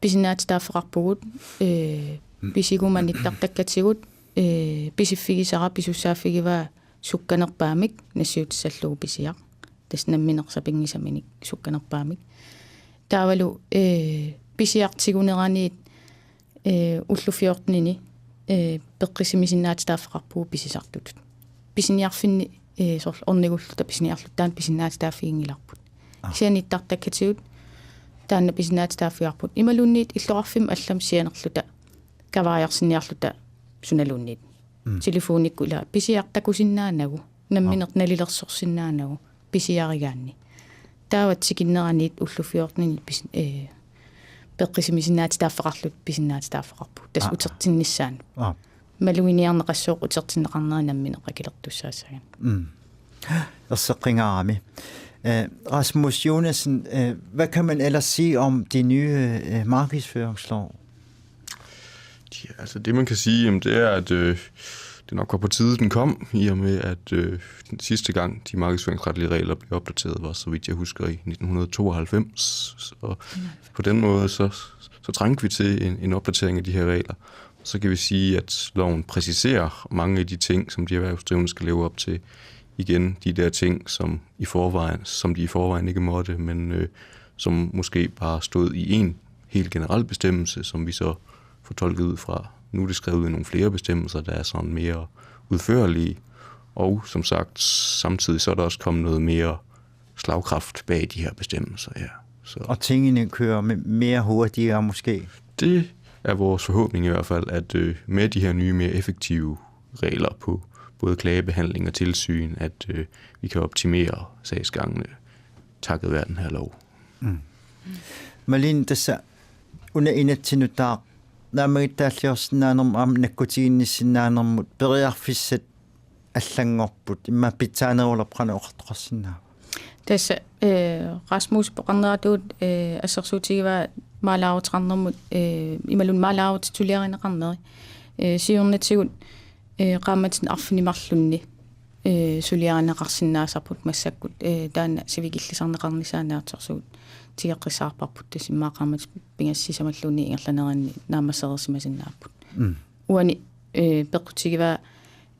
pisinnaatitaaffeqarpugut, eh, pisiguma nittartakkatigut, eh, pisiffigisara pisussaaffigivaa sukkanerpaamik nassiutissallugu pisiaq. Tassa nammineq sapinngisaminik sukkanerpaamik. Taavalu, eh, pisiaq tiguneraniit, eh, ullut fjortenini, eh, peqqissimisinnaatitaaffeqarpugut pisisartutut. Pisiniarfinni, eh, soorlu ornigulluta pisiniarluta taanna pisinnaatitaaffiginngilarput. Ah. Kisianni nittartakkatigut taanna pisinnaatitaaffigaarput. Imaluunniit illoqarfimmut allamut sianerluta kavaajarsinniarluta sunaluunniit. Mm. Telefonikkut ila pisiaq takusinnaanagu, nammineq nalilersorsinnaanagu pisiarigaanni. Taava tikinneraniit ullut fjortenini pis-, eh, peqqissimisinnaatitaaffeqarluta pisinnaatitaaffeqarpugut. Tassa Ah. utertinnissaannut. Ah. Maluginiarneqassooq utertinneqarnera nammineq akilertussaassagaanni. Mm. Erseqqingaarami. Eh, Rasmus Jonassen, eh, hvad kan man ellers sige om de nye, eh, markedsføringslov? Ja, altså det man kan sige, jamen, det er, at øh, det nok var på tide, den kom, i og med at øh, den sidste gang de markedsføringsretlige regler blev opdateret, var, så vidt jeg husker, i nitten hundrede og tooghalvfems. Så på den måde, så, så trængte vi til en, en opdatering af de her regler. Så kan vi sige, at loven præciserer mange af de ting, som de erhvervsdrivende skal leve op til. Igen de der ting, som i forvejen, som de i forvejen ikke måtte, men øh, som måske bare stod i en helt generel bestemmelse, som vi så fortolket ud fra. Nu er det skrevet i nogle flere bestemmelser, der er sådan mere udførlige, og som sagt, samtidig så er der også kommet noget mere slagkraft bag de her bestemmelser her. Så Og tingene kører me- mere hurtigere måske? Det er vores forhåbning i hvert fald, at øh, med de her nye, mere effektive regler på både klagebehandling og tilsyn, at øh, vi kan optimere sagsgangene takket være den her lov. Mm. Malin, tassa una inatsinnutaaq naammagittaalliorsinnaanermut aamma nakkutiginnissinnaanermut periarfissat allanngorput, immaqa pitsaanerulerpat qanoq oqartoqarsinnaava? Tassa, eh, Rasmus oqarneratuut, eh, assersuutigivaa maalaaruteqarnermut, eh, imaluunniit maalaarutit suliarineqarneri. Eh, siornatigut, eh, qaammatini arfineq marlunni, eh, suliarineqarsinnaasarput massakkut, eh, taanna sivikillisarneqarnissaa naatsorsuutigeqqissaarparput, tassa immaqa qaammatip pingasut sisamalluunniit ingerlaneranni naammassereersimasinnaapput. Mm. Uani, eh, peqqutigivaa,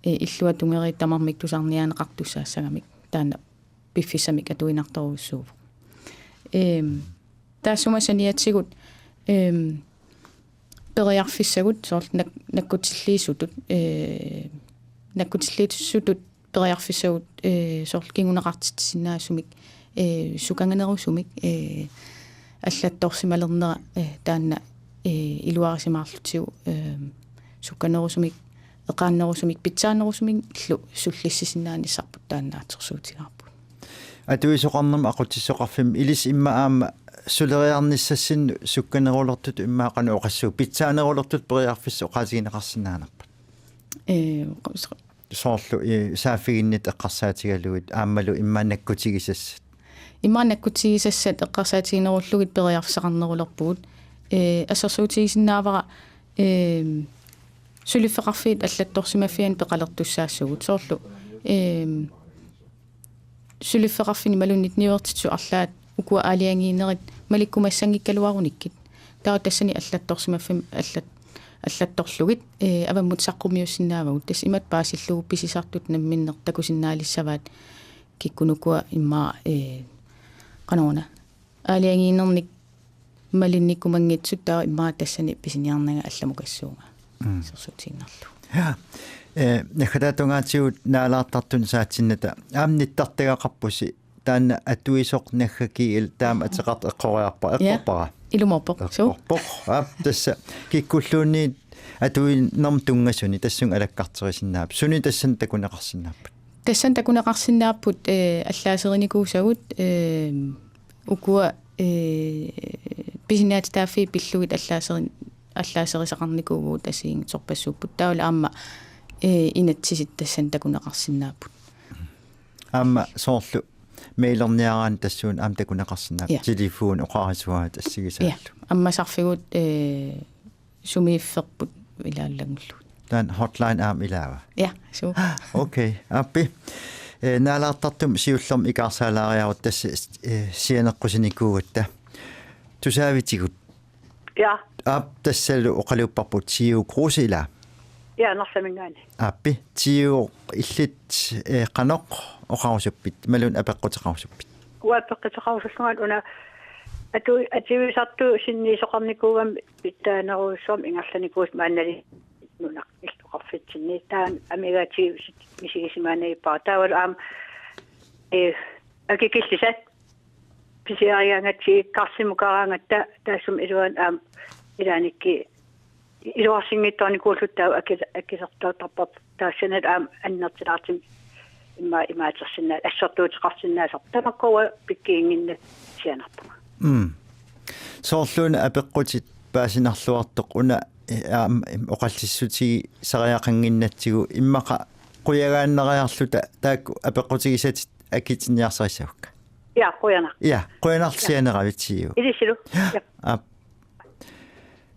eh, illuatungeriit tamarmik tusarniaaneqartussaassagamik. Taanna piffissamik atuinartorujussuuvoq. Ehm, taassuma saniatigut, ehm, periarfissagut soorlu nak-, nakkutilliisutut, eh, nakkutilliisutut periarfissagut, eh, soorlu kinguneqartitsisinnaasumik, eh, sukanganerusumik, eh, allattorsimalernera, eh, taanna, eh, iluarisimaarlutigu, eh, sukkanerusumik, eqaannerusumik, pitsaanerusumillu sullissisinnaanissarput taanna naatsorsuutigaarput. Atuisoqarnermut aqutsisoqarfimmi ilissi immaqa aamma suleriarnissassinnut sukkanerulertutut immaqa qanoq oqassuunga, pitsaanerulertutut periarfissat oqaatigineqarsinnaanerput? Eh, Soorlu, eh, saaffiginnittut eqqarsaatigalugit aammalu immaqa nakkutigisassat. Immaqa nakkutigisassat eqqarsaatiginerullugit periarfissaqarnerulerpugut. Eh, assersuutigisinnaavara, eh, suliffeqarfiit allattorsimaffianni peqalertussaassaagut. Soorlu, eh, suliffeqarfinnut imaluunniit niuertitsisut arlaat ukua aalajangiinerit malikkumassanngikkaluarunikkit. Taava tassani allattorsimaffimmi allat-, allattorlugit, eh, avammut saqqummiussinnaavagut. Tassa imatut paasillugu pisisartut namminneq takusinnaalissavaat kikkunuku immaqa, eh, qanoruna. Aalajangiinernik malinnikkumanngitsut taava immaqa tassani pisiniarnanga allamukassuunga. Mm. Assersuutigiinnarlugu. Ja. Eh, naggataata tungaatigut naalaartartuni saatsinnata. Aamma nittartagaqarpusi taanna atuisoq nagga G L taama ateqartoq eqqoriarpa-, Ja. eqqorpara? Ilumoorpoq. Suu. Eqqorpoq. Aap, tassa kikkulluunniit Atuinermut tunngasuni tassunga alakkarterisinnaapput. Suni tassani takuneqarsinnaapput? Tassani takuneqarsinnaapput, eh, allaaserinikuusagut, eh, ukua, eh, pisiniaatitaaffii pillugit allaaserin-, allaaserisaqarnikuuvugut assigiinngitsorpassuupput. Taavalu aamma, eh, inatsisit tassani takuneqarsinnaapput. Aamma soorlu mailerniaraanni tassuuna aamma takuneqarsinnaapput. Ja. Telefoni oqarasuaat assigisaallu. Ja. Ammasarfigut, eh, sumiifferput ilaallanngullugu. Taanna hotline aamma ilaava? Ja, suu. Okay, aappi. Eh, naalaartartumik siullermik ikaarsaalaariarutta tassa, eh, sianeqqusinikuugatta. Tusaavitigut? Ja. Aap, tassalu oqaluupparput Tiu Kruse, ilaa? Ja, Narsaminngaanniit. Aappi, Tiu, illit, eh, qanoq oqarusuppit, imaluunniit apeqquteqarusuppit? Uanga apeqquteqarusullunga una atu-, atuisartut sinniisoqarnikuugamik pitsaanerujussuarmik ingerlanikuusoq maannali nunarput illoqarfitsinni. Taanna amigaatigut misigisimaannavippara. Taavalu aamma, eh, akikillisat pisiarigaangatsigit karsimukaraangatta taassuma iluani aamma ilaannikkut iluarsinngitsoornikuulluta taava aki-, akilertuuttarparput. Taassuma aamma annertulaartumik immaqa imaatersinnaa-, assortuuteqarsinnaasarput. Tamakku uanga pikkiginnginnatsigu sianerpunga. Mm. Soorluuna apeqqutit paasinarluartoq una, eh, aamma oqallissutigisariaqannginnatsigu immaqa qujagaannariarluta taakku apeqqutigisatit akitinniarsarissavakka? Ja, qujanaq. Ja, qujanarlu sianeravit, Tiu. Ilissilu. Ja. Aap.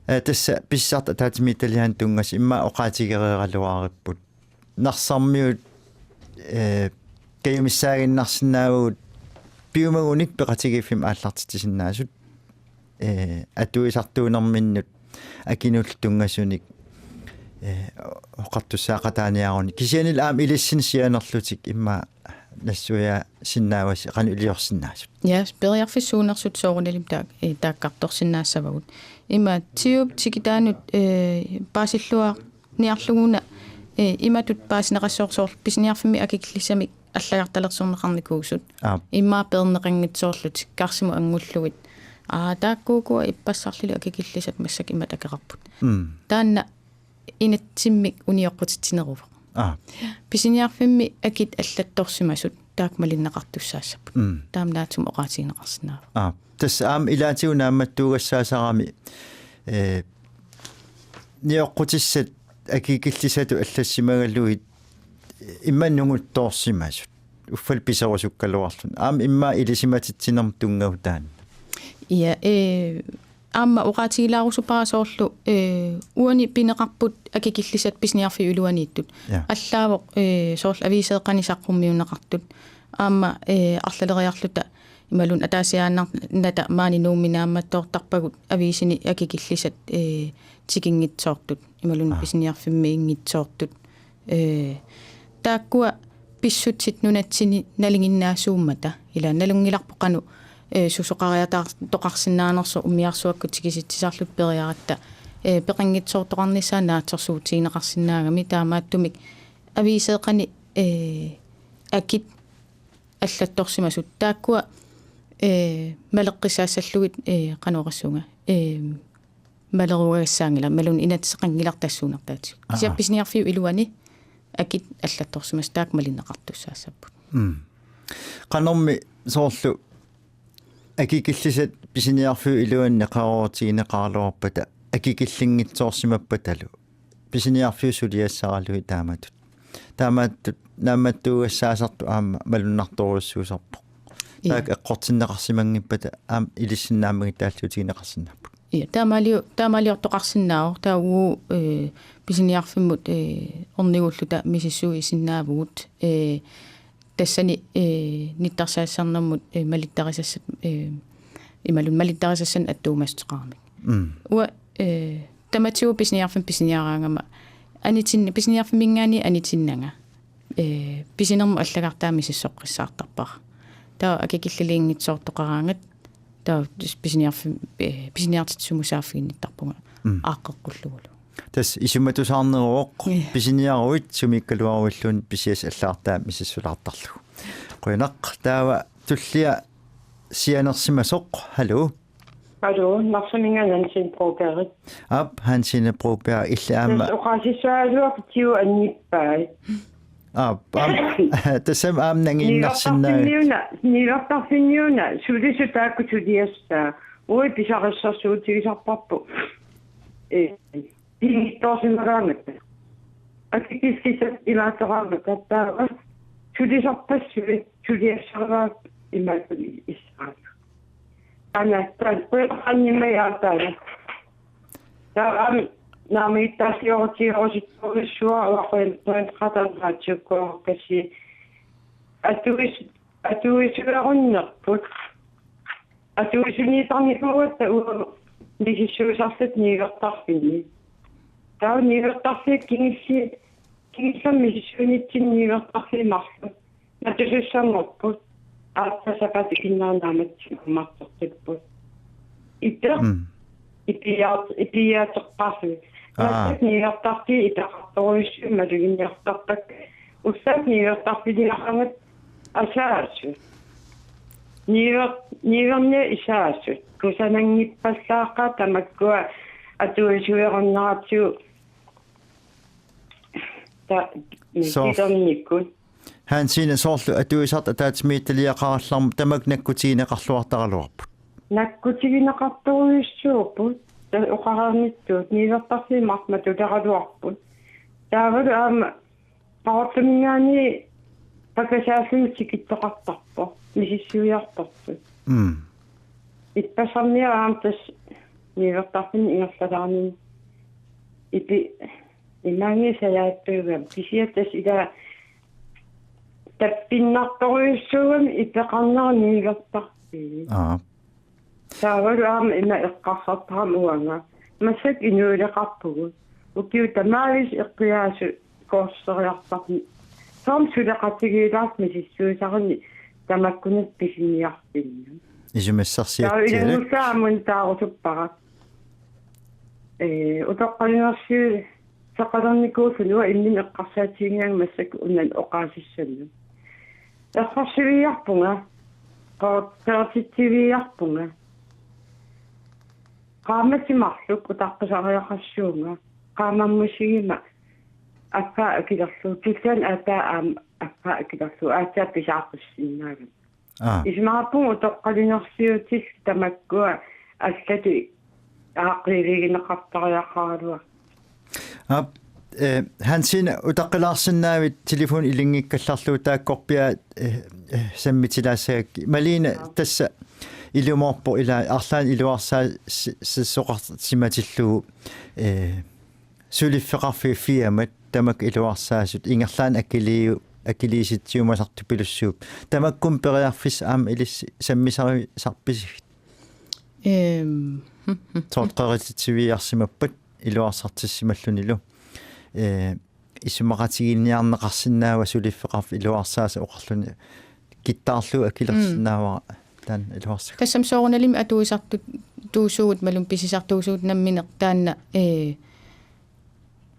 Eh, tassa pisisartut ataatsimiititaliaannut tunngasut immaqa oqaatigereeraluaripput. Narsarmiut, eh, kajumissaaginnarsinnaavagut piumagunik peqatigiiffimmik aallartitsisinnaasut, eh, atuisartuunerminnut akinullu tunngasunik, eh, oqartussaaqataaniarunik. Kisiannili aamma ilissinnut sianerlutik immaqa nassuiaasinnaavasi qanoq iliorsinnaasut? Ja, periarfissuunersut soorunalimi taak-, eh, taakkartorsinnaassavagut. Immaqa Tiup tikitaanut, eh, paasilluarniarlugu una, eh, imatut paasineqassaaq soorlu pisiniarfimmi akikillisamik allagartalersorneqarnikuusut. Aap. Immaqa peerneqanngitsoorlutik karsimut anngullugit. Aa, taakkuukua ippassarlilu akikillisat massakkut imatut akeqarput. Mm. Taanna inatsimmik unioqqutitsineruvoq. Aap. Pisiniarfimmi akit allattorsimasut taakku malinneqartussaassapput. Mm. Taama naatsumik oqaatigineqarsinnaavoq. Aap. Tassa aamma ilaatigut naammattuugassaasarami, eh, nioqqutissat akikillisatut allassimagaluit immaqa nunguttoorsimasut. Uffa piserusukkaluarluni. Aamma immaqa ilisimatitsinermut tunngavoq taanna. Ja, eh, aamma oqaatigilaarusuppara soorlu, eh, uani pineqarput akikillisat pisiniarfiup iluaniittut. Ja. Allaavoq, eh, soorlu aviiseeqqani saqqummiunneqartut. Aamma, eh, arlaleriarluta imaluunniit ataasiaannarnata maani Nuummi naammattoortarpagut aviisini akikillisat, eh, tikinngitsoortut. Imaluunniit Aa. pisiniarfimmiinngitsoortut. Eh, taakkua pissutsit nunatsinni nalinginnaasuummata. Ila nalunngilarput qanoq, eh, susoqariataar-, toqarsinnaanersoq umiarsuakkut tikisitsisarluta periaratta, eh, peqanngitsoortoqarnissaa naatsorsuutigineqarsinnaagami taamaattumik aviiseeqqani, eh, akit allattorsimasut taakkua, eh, maleqqissaassallugit, eh, qanoq oqassuunga, eh, maleruagassaanngilaq, imaluunniit inatsiseqanngilaq tassuunartaatigut. Aa. Kisianni pisiniarfiup iluani akit allattorsimasut taakku malinneqartussaassapput. Mm. Qanormi soorlu akikillisat pisiniarfiup iluani neqeroorutigineqaraluarpata akikillinngitsoorsimappatalu pisiniarfiup suliassaraluit taamatut. Taamaattut naammattuugassaasartut aamma malunnartorujussuusarpoq. Ja. Taakku eqqortinneqarsimanngippata aamma ilissinnut naammagittaalliutigineqarsinnaapput. Ja, taamaaliu-, taamaaliortoqarsinnaavoq, taava uagut, eh, pisiniarfimmut, eh, ornigulluta misissuisinnaavugut, eh, tassani, eh, nittarsaassannermut, eh, malittarisassat, eh, imaluunniit malittarisassanik attuumassuteqaramik. Mm. Uanga, eh, tamatigut pisiniarfimmi pisiniaraangama anitin-, pisiniarfimminngaanniit anitinnanga, eh, pisinermut allagartaa misissoqqissaartarpara. Taava akikilliliinngitsoortoqaraangat, taava pisiniarfim-, eh, pisiniartitsisunut saaffiginnittarpunga Mm. aaqqeqqullugulu. Tassa isumatusaarneruvoq, Ja. pisiniaruit sumiikkaluaruilluunniit pisiassat allagartaat misissulaartarlugu. Qujanaq, taava tullia sianersimasoq, hallo. Hallo, Narsaminngaanniit Hansine Broberg. Aap, Hansine Broberg, illit aamma. Tassa oqaasissagaluarput Tiu annippaa. Aap, aamma, tassami aamma nangiinnarsinnaavat. Niuertarfinniuna, niuertarfinniuna, sulisut taakku suliassaat. Uagut pisarissarsuutigisarparput. Ee, pinngitsoorsimagaangatta. Akikillisat ilaattoqarmat taava sulisarpassuit suliassaraat imaattunik issaaq. Taanna taanna qujanaqaanngimmata taanna. Taava aamma naammagittaalliorutigerusuttorujussuara uanga qujan-, qujanaqaataarnaatsukkoorakkassi. Atuis-, atuisulerunnerput. Atuisuniitarnikuugatta uagut misissuisarluta niuertarfinni. Taava niuertarfiit kingulli-, kingullermik misissuinitsinni niuertarfiit marluk matusussanngorput. Aatsaat sapaatip akunnera naammassineq ammartortipput. Ipeq. Mm. Ipiaat-, ipiaateqqaarlugit. Aa. Massakkut niuertarfiit ipeqartorujussuit maluginiartarpakka. Ullaaq niuertarfiliaqarmat asaasut. Niuer-, niuerniat isaasut. Kusananngippallaaqaat tamakkua atuisuerunneratigut. Ta-, Soo. Kisernikkut. Hansine, soorlu atuisartut ataatsimiititaliaqarallarmat tamakku nakkutigineqarluartaraluarput. Nakkutigineqartorujussuupput. Ta-, oqareernittut niuertarfiit marluk matuleraluarput. Taavalu aamma Qaqortuminngaanniit pakasaalluni tikittoqartarpoq. Misissuiartortut. Mm. Ippassarniarami tassa niuertarfinni ingerlalaarnini. Ipi-, imaanngilaq sajaattuugami. Kisianni tassa ila tappinnartorujussuugami ipeqarnera niuertarfii. Aa. Taavalu aamma ima eqqarsartarama uanga. Massakkut inuuleqarpugut. Ukiut tamaaviisa eqqiaasut kursuseriartarput. Soormi suleqatigiilaarluta misissuisarinni tamakkununnga pisiniarfinnut. Isumassarsiatsialat. Taava ilanngullugit aamma una taarusuppara. Ee, utoqqalinersiut seqalernikuulluni uanga imminut eqqarsaatigigaanga massakkut una oqaasissannut. Errorsiviiarpunga, qo-, qerititsiviiarpunga. Qaammatit marluk utaqqisariaqassuunga, qaammammusigima affaa akilerlugu, tulliani aatsaat aamma affaa akilerlugu, aatsaat pisaaqqissinnaagami. Aa. Isumaqarpunga utoqqalinersiutit tamakkua allatut aaqqiivigineqartariaqaraluartut. Aap, eh, Hansine, utaqqilaarsinnaavit telefoni ilinngikkallarlugu taakkorpiaat, eh, eh, sammitilaassagakkit. Malene, aap, tassa ilumoorpoq ila arlaannik iluarsaa-, s-, s-, soqarsimatillugu, eh, suliffeqarfiit firmat tamakku iluarsaasut ingerlaannaq akiliiu-, akiliisitsiumasartupilussuupput. Tamakkumi periarfissat aamma ilissi sammisarisarpisigit? Ehm, hmm, hmm, hmm. Soorlu qerititsiviiarsimappat iluarsartissimallunilu. Eh, isumaqatigiinniarneqarsinnaava suliffeqarfik iluarsaasa oqarluni kittaarlugu akilersinnaavara, mm, taanna iluarsag. Tassami soorunalimi atuisartut tuusugut imaluunniit pisisartuusugut nammineq taanna, eh,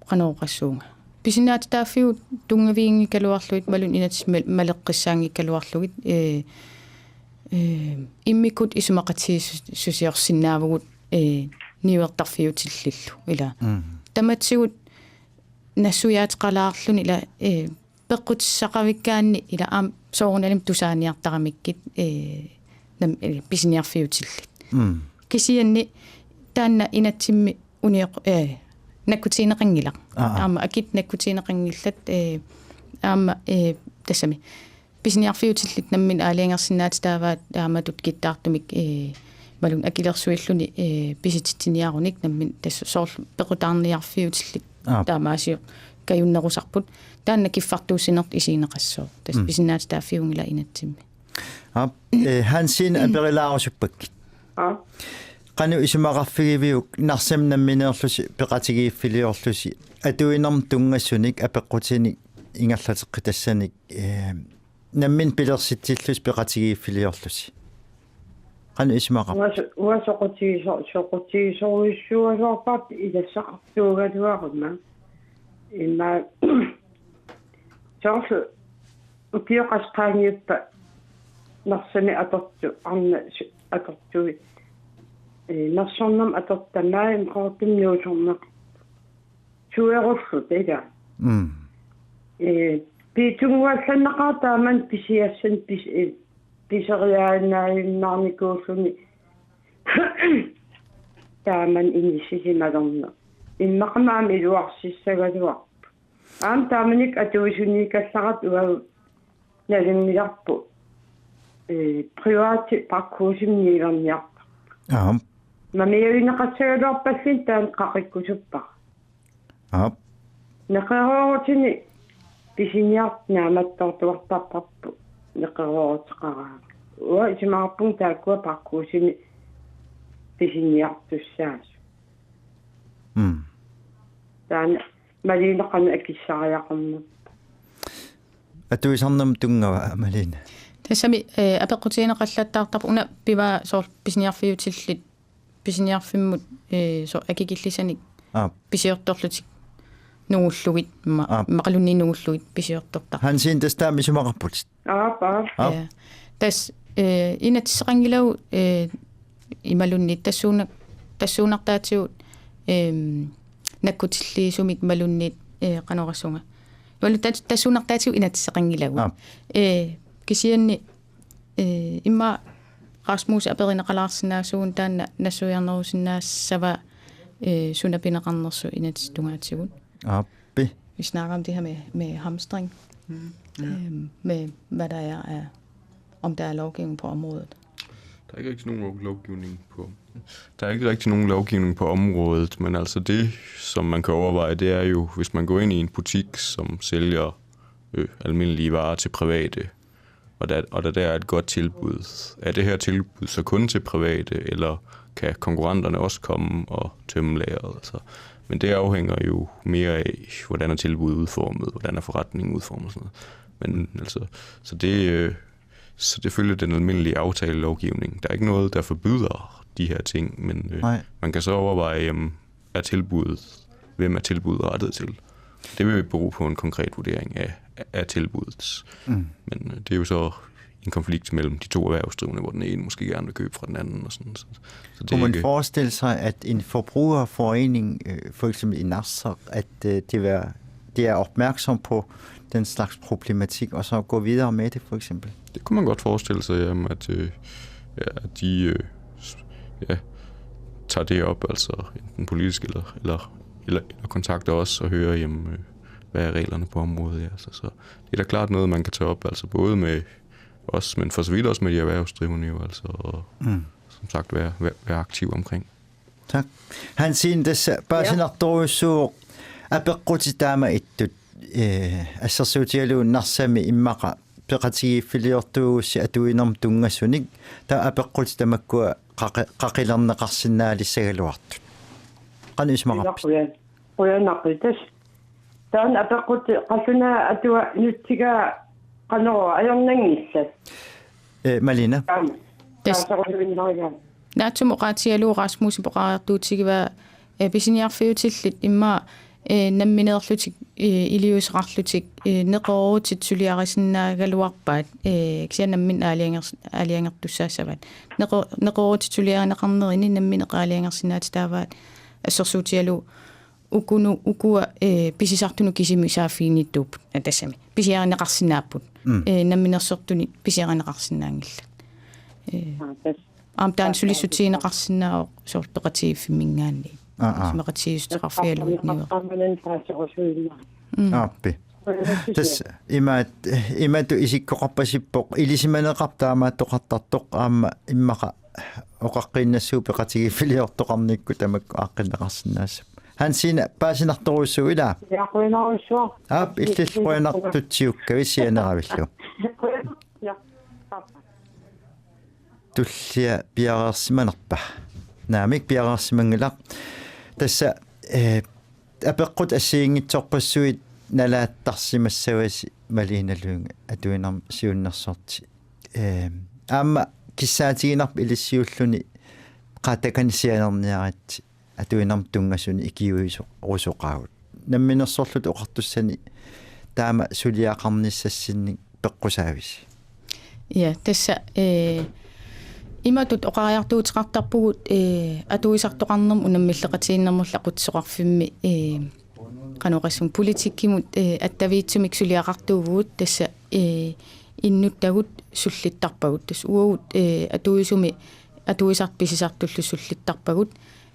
qanoq oqassuunga. Pisinnaatitaaffigut tunngaviginngikkaluarlugit imaluunniit inatsit mal-, maleqqissaanngikkaluarlugit, eh, eh, immikkut isumaqatigiissusiorsinnaavugut, eh, niuertarfiutillillu. Ila. Mm. Tamatigut nassuiaateqalaarluni ila, eh, peqqutissaqavikkaanni ila aamma soorunalimi tusaaniartaramikkit, eh, nam-, eh, pisiniarfiutillit. Mm. Kisianni taanna inatsimmi unioq-, eh, nakkutigineqanngilaq. Aa, aa. Aamma akit nakkutigineqanngillat, eh, aamma, eh, tassami. Pisiniarfiutillit nammineq aalajangersinnaatitaavaat taamatut kittaartumik, eh, imaluunniit akilersuilluni, eh, pisititsiniarunik nammineq tassa soorlu peqqutaarniarfiutillit. Aap. Taamaasiorlugit kajunnerusarput. Taanna kiffartuussinertut isigineqassooq. Tassa, mm, pisinnaatitaaffigut ila inatsimmi. Aap, eh, Hansine, aperilaarusuppakka. Aap. Qanoq isumaqarfigiviuk Narsami nammineerlusi peqatigiiffiliorlusi atuinermut tunngasunik apeqqutinik ingerlateqqitassanik, eh, nammineq pilersitsillusi peqatigiiffiliorlusi? Qanoq isumaqarpit? Uanga so-, uanga soqutigiso-, soqutigisorujussuugaluarpara ilassaqartuugaluaruma. Immaqa soorlu ukioq qassinik qaangiuppat Narsami atortut, arnat su-, atortui. Ee, nersornermut atortut tamarmik immaqartumik nuusorneq. Suerussutit, ilaa. Mm. Ee, piitsunnguallanneqartut taamani pisiassanik pis-, ee, piseriaannaajunnaarnikuulluni taamani inissisimalerneq. Immaqami aamma iluarsissagaluarpoq. Aamma taamanikkut atuisuniikallaratta uagut nalunngilarput, ee, privati pakkhuusimi niuerniartarput. Aap. Mamiagineqassagaluarpalluunniit taanna qaqikkusuppara. Aap. Neqeroorutinik pisiniartut naammattoortuartarparput neqerooruteqaraangat. Uanga isumaqarpunga taakkua pakkhuusimi pisiniartussaasut. Mm. Taanna Malene qanoq akissariaqarnerpa? Atuisarnermut tunngava, Malene? Tassami, eh, apeqqutigineqallattaartarpoq una pivaa soorlu pisiniarfiutillit, pisiniarfimmut, eh, soorlu akikillisanik Aap. Pisiortorlutik nungullugit, ma-, Aap. Immaqaluunniit nungullugit pisiortortarput. Hansine, tassa taama isumaqarputit? Aap, aap. Aap. Ja. Tassa, eh, inatsiseqanngilagut, eh, imaluunniit tassuuna-, tassuunartaatigut, ehm, nakkutilliisumik imaluunniit, eh, qanoq oqassunga. Imaluunniit tas-, tassuunartaatigut inatsiseqanngilagut. Aap. Eh, kisianni, eh, immaqa Rasmus aperineqalaarsinnaasugut taanna nassuiarnerusinnaassavaa, eh, suna pineqarnersoq inatsiseq tungaatigut. Aappi. Vi snakker om det her med, med hamstring. Mm, ja. Øhm, med hvad der er, er, om der er lovgivning på området. Der er ikke rigtig nogen lovgivning på, der er ikke rigtig nogen lovgivning på området, men altså det, som man kan overveje, det er jo, hvis man går ind i en butik, som sælger øh, almindelige varer til private, og der, og der, der er et godt tilbud. Er det her tilbud så kun til private, eller kan konkurrenterne også komme og tømme lageret? Altså, men det afhænger jo mere af, hvordan er tilbuddet udformet, hvordan er forretningen udformet og sådan noget. Men altså, så det, øh, så det følger den almindelige aftalelovgivning. Der er ikke noget, der forbyder de her ting, men øh, Nej. Man kan så overveje, jamen, er tilbuddet, hvem er tilbuddet rettet til? Det vil bero på en konkret vurdering af, af tilbuddet. Mm. Men øh, det er jo så en konflikt mellem de to erhvervsdrivende, hvor den ene måske gerne vil købe fra den anden. Og sådan. Så, så det Kunne er man ikke forestille sig, at en forbrugerforening, øh, for eksempel i Narsaq, at øh, det, var, det er opmærksom på den slags problematik, og så gå videre med det, for eksempel? Det kunne man godt forestille sig, jamen, at, øh, ja, at de øh, s- ja, tager det op, altså enten politisk eller, eller, eller, eller kontakter os og hører, jamen, øh, hvad er reglerne på området? Ja, så, så det er da klart noget, man kan tage op, altså både med os, men for så vidt også med de erhvervsdrivende jo, altså, og Mm. Som sagt være, være, være aktiv omkring. Tak. Hansine, tassa paasinartorujussuuvoq apeqqutit taama ittut, eh, assersuutigalugu Narsami immaqa peqatigiiffiliortuugussi atuinermut tunngasunik, taava apeqqutit tamakkua qaqi-, qaqilerneqarsinnaalissagaluartut. Qanoq isumaqarpit? Qujan-, qujanarpoq tassa. Taanna apeqqutit qallunaat atuat nutsigaa qanoq ajornanngillat? Eh, Malene? Aamma. Tassa. Taasarujussuinnarigaat. Naatsumik oqaatigalugu Rasmusip oqariartuutigivaa, eh, pisiniarfiutillit immaqa, eh, nammineerlutik, eh, iliuuseqarlutik, eh, neqeroorutit suliarisinnaagaluarpaat, eh, kisianni nammineq aalajangers-, aalajangertussaassavaat. Neqe-, neqeroorutit suliarineqarnerini nammineq aalajangersinnaatitaavaat assersuutigalugu ukunu-, ukua, eh, pisisartunut kisimi saaffiginnittuupput, eh, tassami. Pisiarineqarsinnaapput. Mm. Eh, namminersortunik pisiarineqarsinnaanngillat. Eh, Aa, tassa. Aamma taanna Aa, sulissutigineqarsinnaavoq soorlu peqatigiiffimminngaanniit. Aa, aa. Isumaqatigiissuteqarfigalugu niuer-. Qaqqaqqaminaqaqqaminani taasarujussuinnaq. Mm. Aappi. Qujanarsuaq. Tassa imaat-, imatut isikkoqarpasippoq ilisimaneqartoq taamaattoqartartoq aamma immaqa oqaqqiinnassuup peqatigiiffiliortoqarnikkut tamakku aaqqinneqarsinnaassapput. Hansine, paasinartorujussuuvoq, ilaa? Ja, qujanarujussuaq. Aap, illillu qujanartutsiukkavit sianeravillunga. Qujanaq. Ja. Tullia piareersimanerpa? Naamik, piareersimanngilaq. Tassa, eh, apeqqut assigiinngitsorpassuit nalaattarsimassavasi Malene Lynge atuinermut siunnersorti. Eh, aamma kissaatiginarpoq ilissiulluni qaa takanna sianerniaritsi atuinermut tunngasunik ikiuisorusoqaagut. Namminersorluta Oqartussani taama suliaqarnissassinnik peqqusaavisi? Ja, tassa, eh, Imatut oqariartuuteqartarpugut, ee, atuisartoqarnermut unammilleqatigiinnermullu aqutsisoqarfimmi, ee, qanoq oqassuunga, politikkimut, ee, attaviitsumik suliaqartuuvugut, tassa, ee, innuttagut sullittarpagut. Tassa uagut, ee, atuisumi atuisartut pisisartullu sullittarpagut,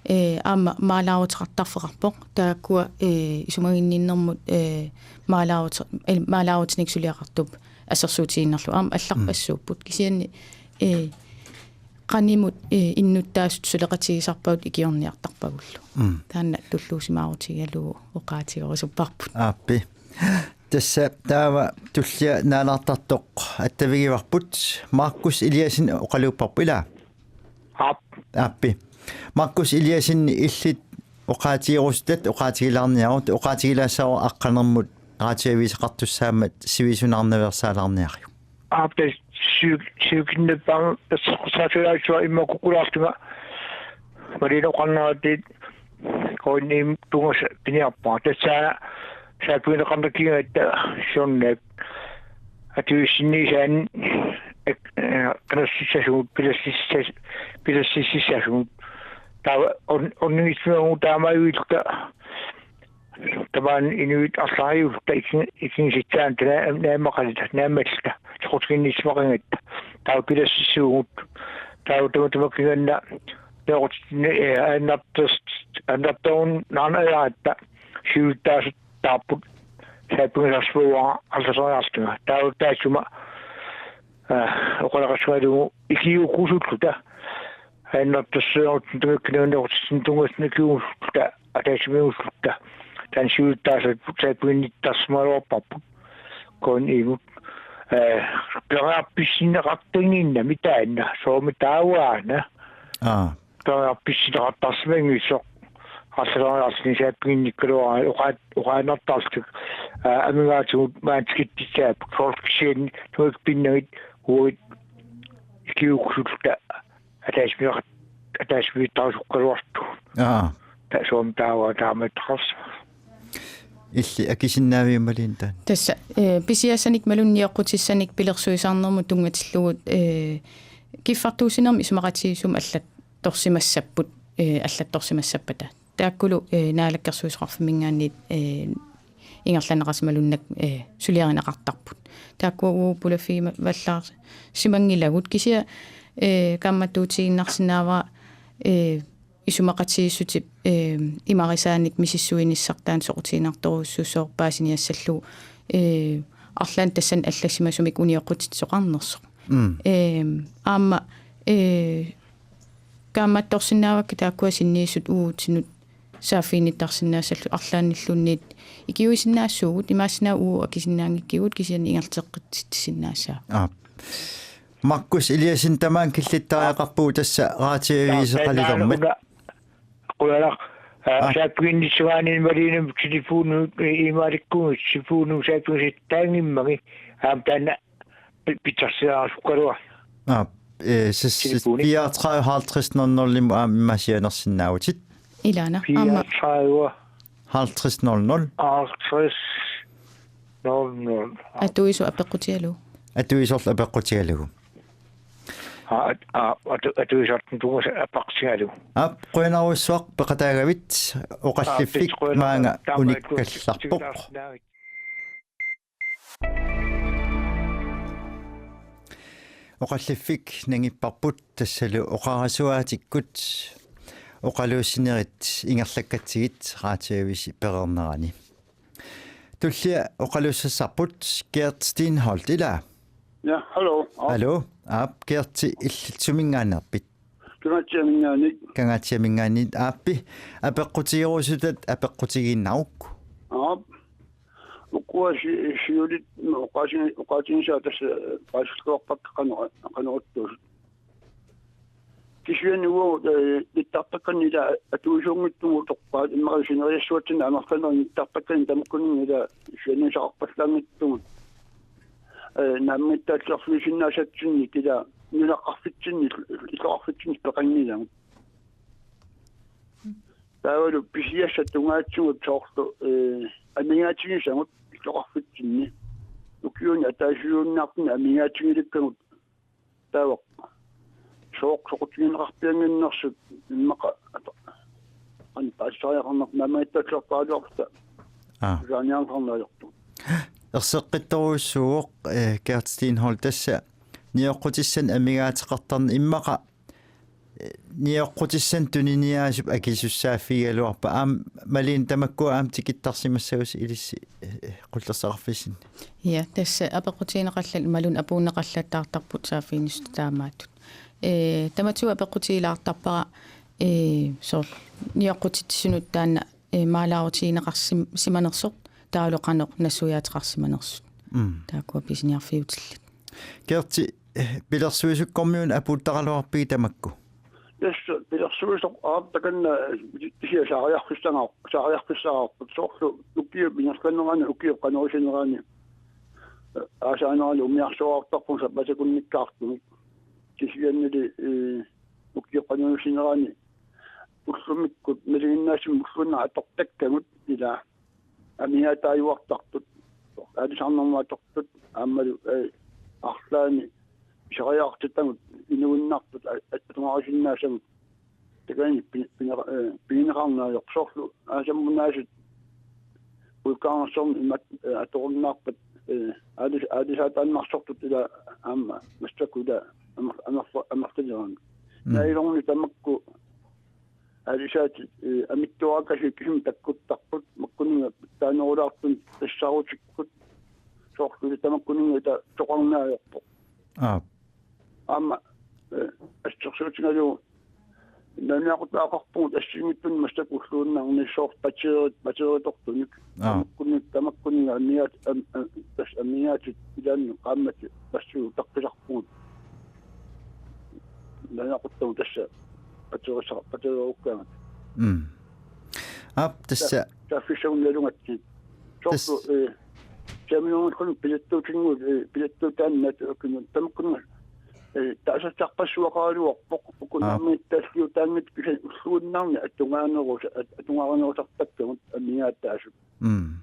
ee, aamma maalaaruteqartarfeqarpoq. Taakkua, ee, isumaginninnermut, ee, maalaarute-, el-, maalaarutinik suliaqartup assersuutigiinnarlugu aamma allarpassuupput. Kisianni, ee, qanimut, ee, innuttaasut suleqatigisarpagut ikiorniartarpagullu. Mm. Taanna tulluusimaarutigalugu oqaatigerusupparput. Aappi. Tassa taava tullia naalaartartoq attavigivarput, Markus Eliassen oqaluupparput, ilaa? Aap. Aappi. Markus Eliassen, illit oqaatigerusutat oqaatigilaarniarut, oqaatigilaassavat aqqanermut radioaviseqartussaammat sivisunaarnaveersaalaarniaruk. Aap, tassa siu-, siukinnappaama tassa saaffilaarsuaq immaqa kukkulaartunga Malene oqarneraatigut K N I-mut tunngasut piniarpara. Tassa saaffigineqarnikuugatta siornaak atuissinniisaannik, ee, qinersissasugut, pilersissas-, pilersississaasugut. Taava on-, onninngitsumik taamaajuilluta tamaani inuit arlaatigut ikin-, ikinngusissaanut naam-, naammaqalluta, naammalluta, soqutiginnissimaqangatta. Taava pilersissuugut. Taava tama-, tamakkiinnarni nequtsinni, ee, ajornartorsiut, ajornartorsiut naarneq ajaratta siulittaasut taarput saaffigisarsimaguara arlaseriarluta. Taava taassuma, ee, oqaloqassagalugu ikiuukkusulluta. Ajornartorsiornermut tunngavinnut nequtsinni tunngasut ikiuukkusulluta ataatsimiinngitsulluta. Taanna siulittaasut saaffiginnittarsimagaluarparput K N I-mut. Ee, periarfissinneqartinnginnami taanna, soormi taava aana. Aa. Periarfissinneqartarsimanngitsoq arlaseriarluni saaffiginnikkaluarluni oqaat-, oqaannartarlutik, ee, amigaatigut maani tikitsissaapput, soorlu kisianni tunngavinnit pinnagit uagut ikiuukkusulluta ataatsimiiqat-, ataatsimiittarusukkaluartut. Aa. Tassa soormi taava taamaattaqarsimavoq. Illit akisinnaaviuk Malene taanna? Tassa, ee, pisiassanik malunniuteqqutissanik pilersuisaarnermut tunngatillugu, ee, kiffartuussinermi isumaqatigiissummi allattorsimassapput, ee, allattorsimassappata. Taakkulu, ee, Naalakkersuisoqarfimminngaanniit, ee, ingerlanneqarsimaluunniit, ee, suliarineqartarput. Taakkua uagut pulaffigivallaasimanngilagut, kisianni, ee, kaammattuutigiinnarsinnaavara, ee, isumaqatigiissutip, ee, imarisaanik misissuinissaq taanna soqutiginartorujussuusoq paasiniassallugu, ee, arlaannik tassani allassimasumik unioqqutitsisoqarnersoq. Mm. Ee, aamma, ee, kaammattorsinnaavakka taakkua sinniisut uagutsinnut saaffiginnittarsinnaassallugu arlaannilluunniit ikiuisinnaassuugut, imaassinnaavoq uagut akisinnaanngikkigut kisianni ingerlateqqitsitsisinnaassaaq. Aap. Markus Eliassen, tamaanga killittariaqarpugut tassa radioavisi Qalilermat. Una, qujanaq, aa, aa, saaffiginnissagaanni Malenep telefoni, ee, imaalikkumi telefoni saaffigisattaanngimmanga, aamma taanna pi-, pitsarsiarisukkaluarluni. Aa, ee, ses-, ses-, fireogtredive halvtreds nul nul-imut aamma immaqa sianersinnaavutit. Ilaana, aamma. Fireogtredive. Halvtreds nul nul. Halvtreds nul nul. Atuisoq apeqqutigalugu. Atuisorlu apeqqutigalugu. Aa, at-, aa, atu-, atuisorlu tunngasut apeqqutigalugu. Aap, qujanarsuaq peqataagavit, oqalliffik, aa, qujanaq, maanga taama unikkallarpoq. Oqalliffik nangipparput tassalu oqarasuaatikkut oqaluussinerit ingerlakkatsigit radioavisi pereernerani. Tullia oqaluussassarput Gert Steenholdt, ilaa? Ja, hallo. Aap. Hallo. Aap, Gerti, illit suminngaanneerpit? Kangaatsiaminngaanniit. Kangaatsiaminngaanniit, aappi. Apeqqutigerusutat apeqqutigiinnaruk. Aap. Ukua si-, siulitta oqaasi-, oqaatigisaat tassa paasilluarpakka qano-, qanoq ittuusut. Kisianni uagut, ee, nittartakkanik ila atuisuunngitsugut utoqqaat, immaqa sineriassuatsinni amerlanerit nittartakkanik tamakkuninnga ila sianiusaqarpallaanngitsugut. Ee, naammagittaalliorfiusinnaassatsinnik ila nunaqarfitsinnik, illoqarfitsinnik peqanngilagut. Taavalu pisiassat tungaatigut soorlu, ee, amigaatigisagut illoqarfitsinni. Ukiuni ataasiuinnartuni amigaatigilikkagut taava sooq soqutigineqarpiannginnersut immaqa ata-, qanoq paasisariaqarneq naammagittaalluarparaluarluta. Aa. Susaaniarneqarneq ajortut. Erseqqittorujussuuvoq, eh, Gert Steenholdt, tassa nioqqutissanik amigaateqartarneq immaqa, eh, nioqqutissanik tuniniaasup akisussaaffigigaluarpat. Aamma Malene, tamakkua aamma tikittarsimassagussi ilissi, eh, eh, qullersaqarfissinni. Ja, tassa apeqqutigineqallat imaluunniit apuunneqallattaartarput saaffiginnissutut taamaattut. Eh, tamatigut apeqqutigilaartarpara, eh, soorlu nioqqutitsisunut taanna, eh, maalaarutigineqarsim-, simanersoq taavalu qanoq nassuiaateqarsimanersut. Mm. Taakkua pisiniarfiutillit. Gerti, eh, pilersuisukkormiut apuuttaraluarpigit tamakku? Tassa pilersuisoq aap takanna, eh, kisianni saariarfissagaa-, saariarfissaarput soorlu ukiup ingerlanerani ukiup qanoq isiginerani, eh, aasaanerani umiarsuartarpunga sapaatip akunnikkaartumik. Kisiannili, eh, ukiup qanoq isiginerani ullumikkut nalinginnaasumik ulluinnarni atortakkagut ila amigaataajuartartut, aalisarnermut atortut, aammalu, eh, arlaanni pisariaqartitagut inuinnartut a-, a-, atugarisinnaasagut. Takanani pi-, pinera-, eh, pigineqarneq ajorpoq soorlu aasammunaasut uikkaarnersorni imaat, eh, atorunnaarpat, eh, aalis-, aalisaataannarsortut ila aamma massakkut ila amer-, amerla-, amerlaliorami. Mm. Nailorni tamakku aalisaatit, eh, amitsuarakkasut kisimi takkuttarput, makkuninnga taanerulaartumik tassaarutikkut, soorlu tamakkuninnga ita toqarneq ajorpoq. Aap. Aamma, eh, assersuutigalugu nalunaaquttaqarpugut assigiinngitsunik massakkut ulluinnarni soorlu batterit, batteritortunik. Aap. Tamakkuni-, tamakkuninnga amigaat-, am-, am-, tassa amigaatit ilaanni qaammatit massakkut utaqqisarpugut. Nalunaaquttavut tassa batterisa-, batteriukkaangat. Mm. Aap, tassa. Sa-, saaffissagunnalugatsigit. Soorlu, tassa, eh, siaminiunngorluni pilattuutinnguit, eh, pilattuutaannat ukinnut tamakkununnga, eh, taasartarpassuaqaraluarpoq, uku, aap, naammagittaalliutaanngitsut kisianni ulluinnarni atugaanerusa-, at-, atugaanerusartakkagut amigaataasut. Mm.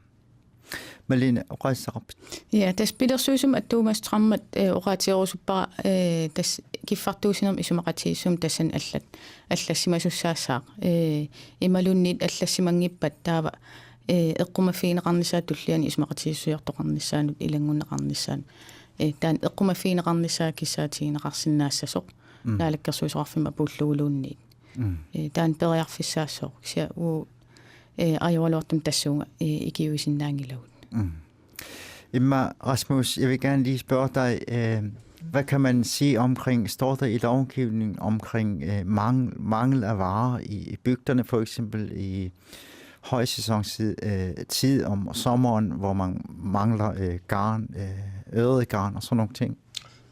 Malene, oqaaseqarpit? Ja, tassa pilersuisumut attuumassuteqarmat, eh, oqaatigerusuppara, eh, tassa kiffartuussinermi isumaqatigiissummik tassani allat-, allassimasussaassaaq. Eh, imaluunniit allassimanngippat taava, eh, eqqumaffigineqarnissaa tulliani isumaqatigiissusiortoqarnissaanut ilanngunneqarnissaanut. Eh, taanna eqqumaffigineqarnissaa kissaatigineqarsinnaassasoq. Mm. Naalakkersuisoqarfimmut apuulluguluunniit. Mm. Eh, taanna periarfissaassooq. Kisianni uagut, eh, ajoraluartumik tassunga, eh, ikiuisinnaanngilagut. Mm. Imma Rasmus, jeg vil gerne lige spørge dig, øh, hvad kan man sige omkring, står der i lovgivningen omkring, øh, mangel, mangel af varer i, i bygderne, for eksempel i højsæsontid, øh, tid om sommeren, hvor man mangler, øh, garn, øh, øget garn og sådan nogle ting?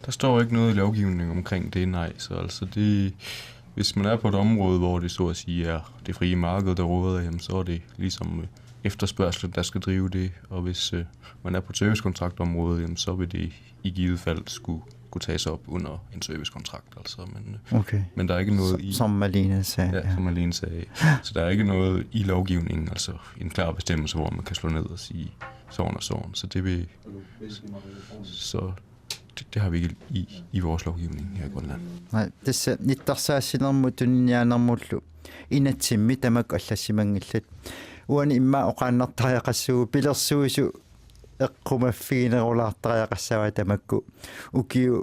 Der står ikke noget i lovgivningen omkring det, nej. Så altså det, hvis man er på et område, hvor det så at sige er det frie marked, der råder, jamen, så er det ligesom, øh, efterspørgslen, der skal drive det. Og hvis, øh, man er på et servicekontraktområde, jamen, så vil det i givet fald skulle kunne tages op under en servicekontrakt. Altså, men, øh, okay, men der er ikke noget som, i, som Malene sagde, ja, ja, som Malene sagde. Så der er ikke noget i lovgivningen, altså en klar bestemmelse, hvor man kan slå ned og sige sådan og sådan. Så det vil, så det, det har vi ikke i, i vores lovgivning her i Grønland. Nej, tassa nittarsaassinermut tuniniaanermullu inatsimmi tamakku allassimanngillat. Uani immaqa oqaannartariaqassuugut pilersuisut eqqumaffiginerulaartariaqassavaat tamakku ukiup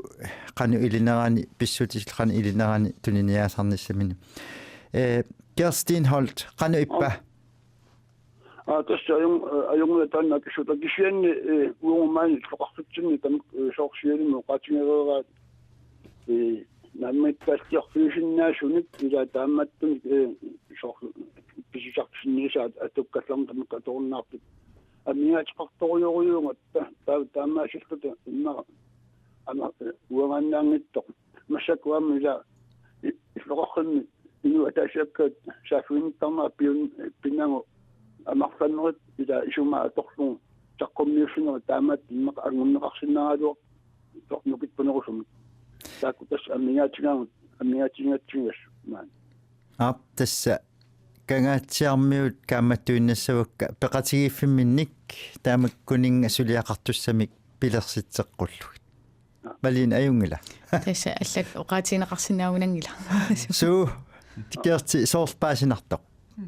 qanoq ilinerani, pissutsit qanoq ilinerani tuniniaasarnissaminut. Eh, Gert Steenholdt, qanoq ippa? Aa, tassa ajun-, eh, ajunngilara taanna akissutaa kisianni, eh, uagut maani illoqarfitsinni tamakku, eh, soorlu siullermik oqaatigereeraat, eh, naammagittaalliorfigisinnaasunik ila taamaattunik, eh, soorlu pisisarsinnaasaat atukkallarneq tamakku atorunnaartut. Amigaateqartorujorujuugatta ta-, ta-, taamaasilluta immaqa ama-, eh, uangaannaanngitsoq. Massakkut aamma ila i-, illoqarfimmi inuit ataasiakkaat saaffiginnittarnerat piun-, pinnagu amerlanerit ila isumaa atorlugu saqqummiussinerit taamaattut immaqa angunneqarsinnaagaluartut nukittunerusumik. Taakku tassa amigaatigaagut, amigaatigigatsigu maani. Aap, tassa Kangaatsiarmiut kaammattuinnassavakka peqatigiiffimminnik tamakkuninnga suliaqartussamik pilersitseqqullugit. Aa, Malin, ajunngila? Tassa allat oqaatigineqarsinnaagunanngilaq. Suu, Gerti, soorlu paasinartoq?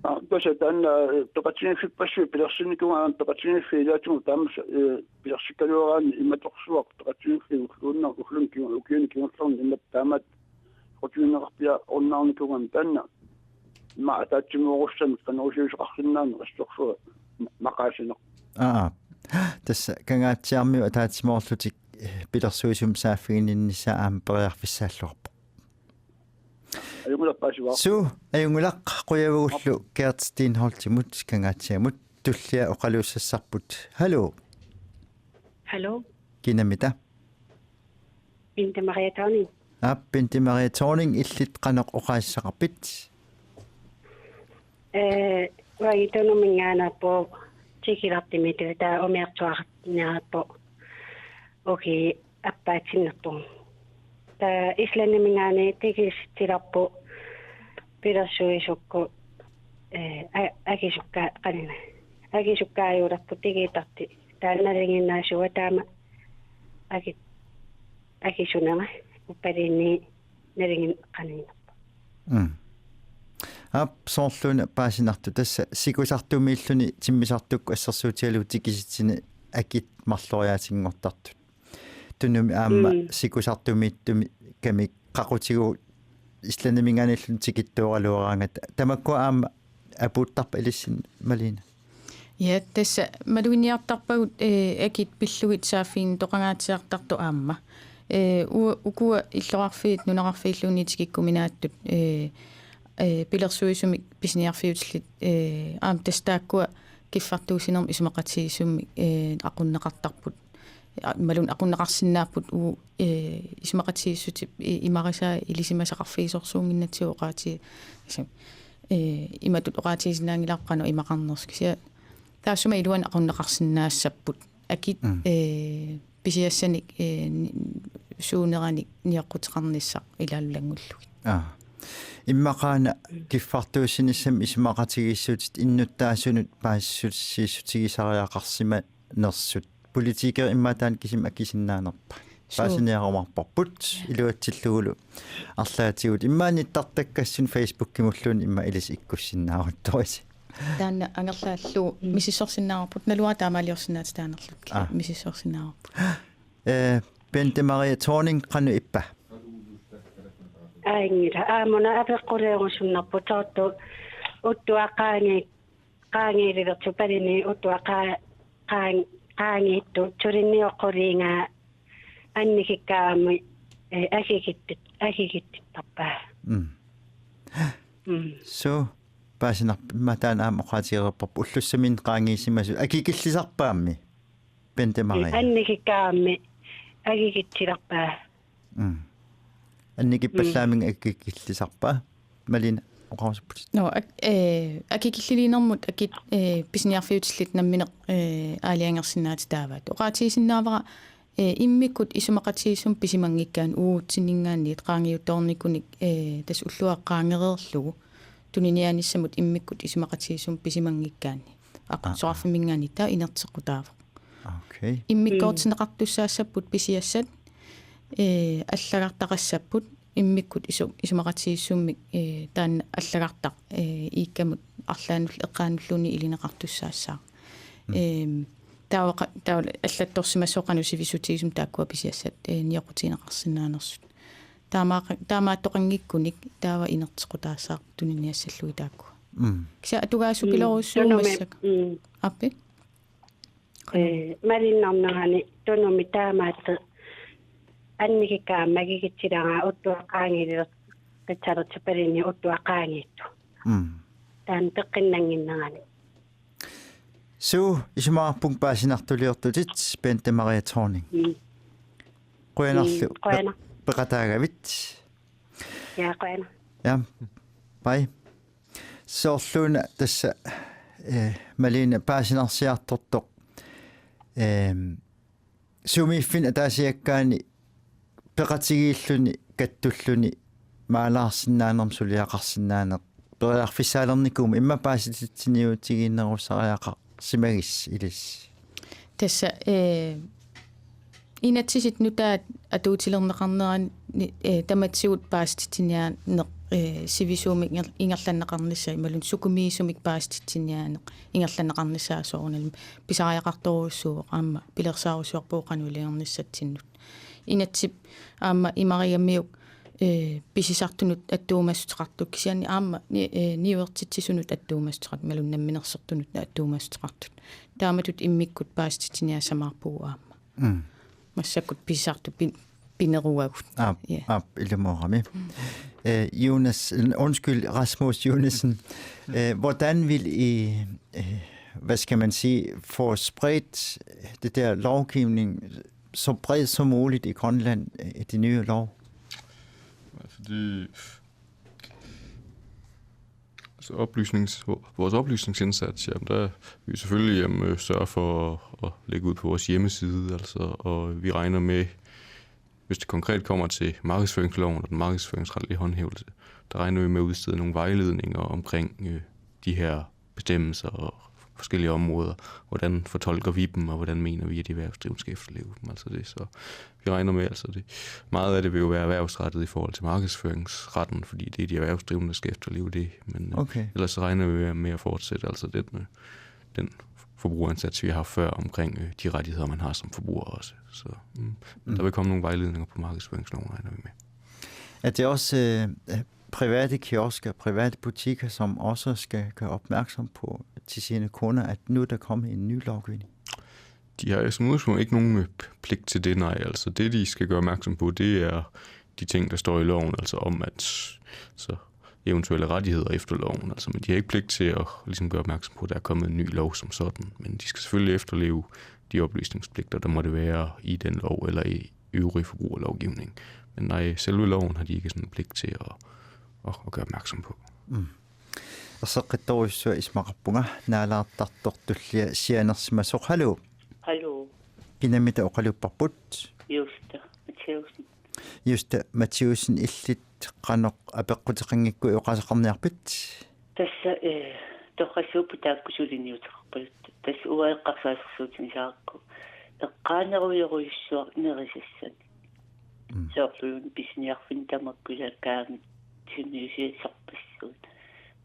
Aa, tassa taanna, eh, peqatigiiffippassuit pilersinnikuugaat, peqatigiiffiit ilaatigut taama, eh, pilersikkaluaraanni imatorsuaq peqatigiiffiit ulluunner-, ulluni ki-, ukiuni kingullerni imatut taamaattoq peqatigineqarpiarunnaarnikuugami taanna ima ataatsimoorussamik panerusiuseqarsinnaaneq assorsuaq ma-, maqaasineq. Aa. Tassa Kangaatsiarmiut ataatsimoorlutik, eh, pilersuisumik saaffiginninnissaat aamma periarfissaalluarpoq. Ajunngilaq, paasivara. Suu, ajunngilaq, qujavugullu Gerti Stenholdtimut, Kangaatsiamut, tullia oqaluussassarput. Hallo. Hallo. Kinamita? Bente Maria Thorning. Aap, Bente Maria Thorning, illit qanoq oqaaseqarpit? Eh, uanga Tunuminngaanneerpoq, Tikilartimiittut, taava umiarsuarniarpoq. Okay, appaatinnerpoq. Taava Islandiminngaanniit tikisitsilerpoq pilersuisukkut, eh, a-, akisukka-, qanina. Akisukkaajulerpoq tikitarti. Taanna nalinginnaasuat taama aki-, akisunera uppaliinni nalingin qaniinerpoq. Mm. Aap, soorluuna paasinartoq, tassa sikusartumiilluni timmisartukkut assersuutigalugu tikisitsineq akit marloriaatinngortartut. Tunumi aamma, mm, sikusartumiittumik qaqutigut Islandiminngaanniillutik tikittuaraluaraangata. Tamakkua aamma apuuttarpa ilissinnut, Malina? Ja, tassa maluginniartarpagut, eh, akit pillugit saaffiginnittoqangaatsiartartut aamma. Eh, u-, ukua illoqarfiit nunaqarfiilluunniit tikikkuminaattut, eh, eh, pilersuisumik pisiniarfiutillit, eh, aamma tassa taakkua kiffartuussinermik isumaqatigiissummik, eh, aqunneqartarput. A-, imaluunniit aqunneqarsinnaapput uagut, eh, isumaqatigiissutip i-, imarisaa ilisimasaqarfigisorsuunnginnatsigu oqaati-, kisianni, eh, imatut oqaatigisinnaanngilarput qanoq imaqarnersoq. Kisianni taassuma iluani aqunneqarsinnaassapput. Akit, mm, eh, pisiassanik, eh, ni-, suuneranik nioqquteqarnissaq ilaalu ilanngullugit. Aa. Immaqaana kiffartuussinissamik isumaqatigiissutit innuttaasunut paasissutissiissutigisariaqarsimanersut. Politikerit immaqa taanna kisimi akisinnaanerpa? Suu. Paasiniarumaarparput iluatsillugulu arlaatigut. Immaqa nittartakkassunik Facebookimulluunniit immaqa ilissi ikkussinnaaruttorisi. Taanna angerlaallugu misissorsinnaavarput, naluara taamaaliorsinnaatitaanerlutik. Aa. Misissorsinnaavarput. Eh, Bente Maria Thorning, qanoq ippa? Ajunngilaq, aamma una apeqquleerusunnerput soorlu uttut qaangi-, qaangiililertut palini uttut qaa-, qaang-, qaangiittut sulinioqquliigaa annikikkaangamik, eh, akikitsit-, akikitsittarpaa. Mm. Mm. Suu, paasinarpa, immaqa taanna aamma oqaatigereerparput, ullussaminnut qaangiisimasut akikillisarpaammi, Bente Maria? Annikikkaangamik akikitsilerpaa. Mm. Annikippallaamik, mm, akikillisarpa? Malina, oqarusupputit. Nå, ak-, eh, akikilliliinermut akit, eh, pisiniarfiutillit nammineq, eh, aalajangersinnaatitaavaat. Oqaatigisinnaavara, eh, immikkut isumaqatigiissummik pisimanngikkaanni uagutsinninngaanniit qaangiuttoornikunik, eh, tassa ulluaqqat qaangereerlugu tuniniaanissamut immikkut isumaqatigiissummik pisimanngikkaanni. Aa, aa. Aqqusaarfimminngaanniit taava inerteqqutaavoq. Okay. Immikkoortinneqartussaassapput pisiassat, eh, allagartaqassapput, immikkut isu-, isumaqatigiissummik, eh, taanna allagartaq, eh, iikkamut arlaannullu eqqaanulluunniit ilineqartussaassaaq. Mm. Ehm, taava qa-, taava allattorsimassaaq qanoq sivisutigisumik taakkua pisiassat, eh, nioqqutigineqarsinnaanersut. Taamaaqa-, taamaattoqanngikkunik taava inerteqqutaassaaq tuniniassallugit taakkua. Mm. Kisianni atugaasupilorujussuuvoq. Mm. Tunumi, massakkut. Mm. Aappi? Eh, malinnaanani Tunumi taamaattoq annikikkaangamik akikitsilerpaa uttut qaangiilertut, qitsalertut palini uttut qaangiittut. Mm. Taanna peqqinnannginnerani. Suu, isumaqarpunga paasinartuliortutit, Bente Maria Thorning. Mm. Qujanarlu, mm, qujanaq, pe-, peqataagavit. Ja, qujanaq. Ja. Bye. Soorluuna tassa, eh, Malina, paasinarsiartortoq, ehm, sumiiffinni ataasiakkaani peqatigiilluni kattulluni maalaarsinnaanermut suliaqarsinnaaneq periarfissaalernikuummat immaqa paasititsiniutigiinnerussariaqarsimagissi ilissi? Tassa, eh, Inatsisit nutaat atuutilerneqarnerani, eh, tamatigut paasititsiniaaneq, eh, sivisuumik inger-, ingerlanneqarnissaa imaluunniit sukumiisumik paasititsiniaaneq ingerlanneqarnissaa soorunalimi pisariaqartorujussuuvoq aamma pilersaarusiorpugut qanoq iliornissatsinnut. Inatsip aamma imarigamiuk, eh, pisisartunut attuumassuteqartut kisianni aamma ni-, eh, niuertitsisunut attuumassuteqartut imaluunniit namminersortunut attuumassuteqartut. Taamatut immikkut paasititsiniaassamaarpugut aamma. Mm. Massakkut pisisartut pin-, pineruagut. Aap, ja. Aap, ilumoorami. Mm. Øh, Jonas, undskyld, Rasmus Jonassen. Øh, hvordan vil I, øh, hvad skal man sige, få spredt det der lovgivning så bredt som muligt i Grønland, øh, i det nye lov? Fordi altså oplysnings-, vores oplysningsindsats, jamen der vil vi selvfølgelig, jamen, øh, sørge for at, at lægge ud på vores hjemmeside, altså, og vi regner med, hvis det konkret kommer til markedsføringsloven og den markedsføringsretlige håndhævelse, der regner vi med at udstede nogle vejledninger omkring, øh, de her bestemmelser og forskellige områder. Hvordan fortolker vi dem, og hvordan mener vi, at de erhvervsdrivende skal efterleve dem? Altså det, så vi regner med, altså det, meget af det vil jo være erhvervsrettet i forhold til markedsføringsretten, fordi det er de erhvervsdrivende, der skal efterleve det. Men øh, okay. Ellers så regner vi med at fortsætte altså den, øh, den forbrugerindsats, vi har haft før omkring øh, de rettigheder, man har som forbruger også. Så mm, mm. Der vil komme nogle vejledninger på markedsføringsloven, regner vi med. Er det også øh, private kiosker, private butikker, som også skal gøre opmærksom på til sine kunder, at nu er der kommet en ny lovgivning? De har som udgangspunkt ikke nogen øh, pligt til det, nej. Altså det, de skal gøre opmærksom på, det er de ting, der står i loven, altså om, at så eventuelle rettigheder efter loven. Altså, men de har ikke pligt til at ligesom, gøre opmærksom på, at der er kommet en ny lov som sådan. Men de skal selvfølgelig efterleve de oplysningspligter, der måtte være i den lov eller i øvrig forbrugerlovgivning. Men nej, selve loven har de ikke sådan en pligt til at, at, at gøre opmærksom på. Mm. Erseqqittorujussuaq isumaqarpunga, naalaartartoq tullia sianersimasoq. Hallo. Hallo. Kinamita oqalupparput? Juste Mathiussen. Juste Mathiussen, illit qanoq apeqquteqanngikkuit oqaaseqarniarpit? Tassa, eh, torrassuupput taakku suliniuteqarpaluttoq. Tassa uanga eqqarsaasersuutigisaarakku eqqaanerujorujussuaq nerisassanik. Mm. Soorluuna pisiniarfinni tamakku ilakkaangi sunniusiassarpassuit.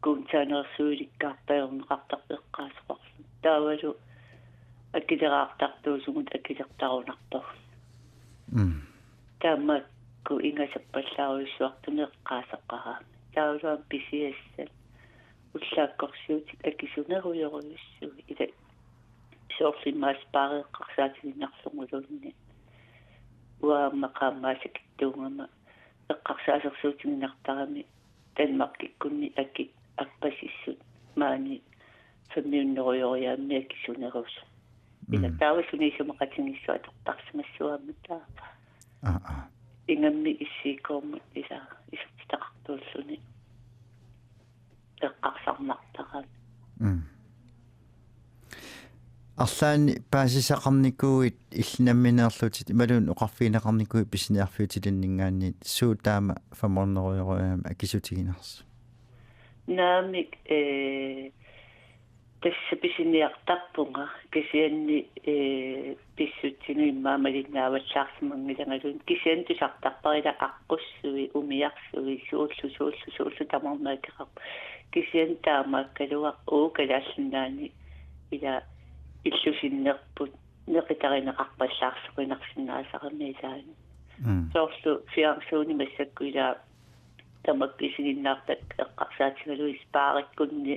Kuunsaanersuilikkaartajoorneqartarpoq eqqaasoqarluni. Taavalu akileraartartuusugut akilertarunarpagut. Mm. Tamakku ingasappallaarujussuartumik eqqaasoqaraanni. Taavalu aamma pisiassat ullaakkorsiutit akisunerujorujussuit. Ila soorlu immaqa sparri eqqarsaatigiinnarluguluunniit. Uanga aamma qaammaasakittuugama eqqarsaasersuutiginartarami Danmarkikkunni akit appasissut maani femhundredeoriaammik akisunerusoq. Ila mm. Taava suna isumaqatigiissut atortarsimassuugamik taava. Aa, aa. Ingammik S I K-mut ila isertitaqartuulluni eqqarsarnartarami. Mm. Arlaannik paasisaqarnikuuit illit nammineerlutit imaluunniit oqarfigineqarnikuuit pisiniarfiutilinninngaanniit suut taama femhundredeoriaammik akisutiginersoq? Naamik, eh, tassa pisiniartarpunga kisianni, eh, pissutsinut immaqa malinnaavallaarsimanngilangaluunniit kisianni tusartarpara ila aqqussui, umiarsui, suullu, suullu, suullu tamarmik akeqarput. Kisianni taamaakkaluaq uagut Kalaallit Nunaanni ila illusinnerput neqitarineqarpallaarsoqinarsinnaasarami ilaanni. Mm. Soorlu fjernsyni massakkut ila tamakku isiginnaartakkat eqqarsaatigalugit sparikkunni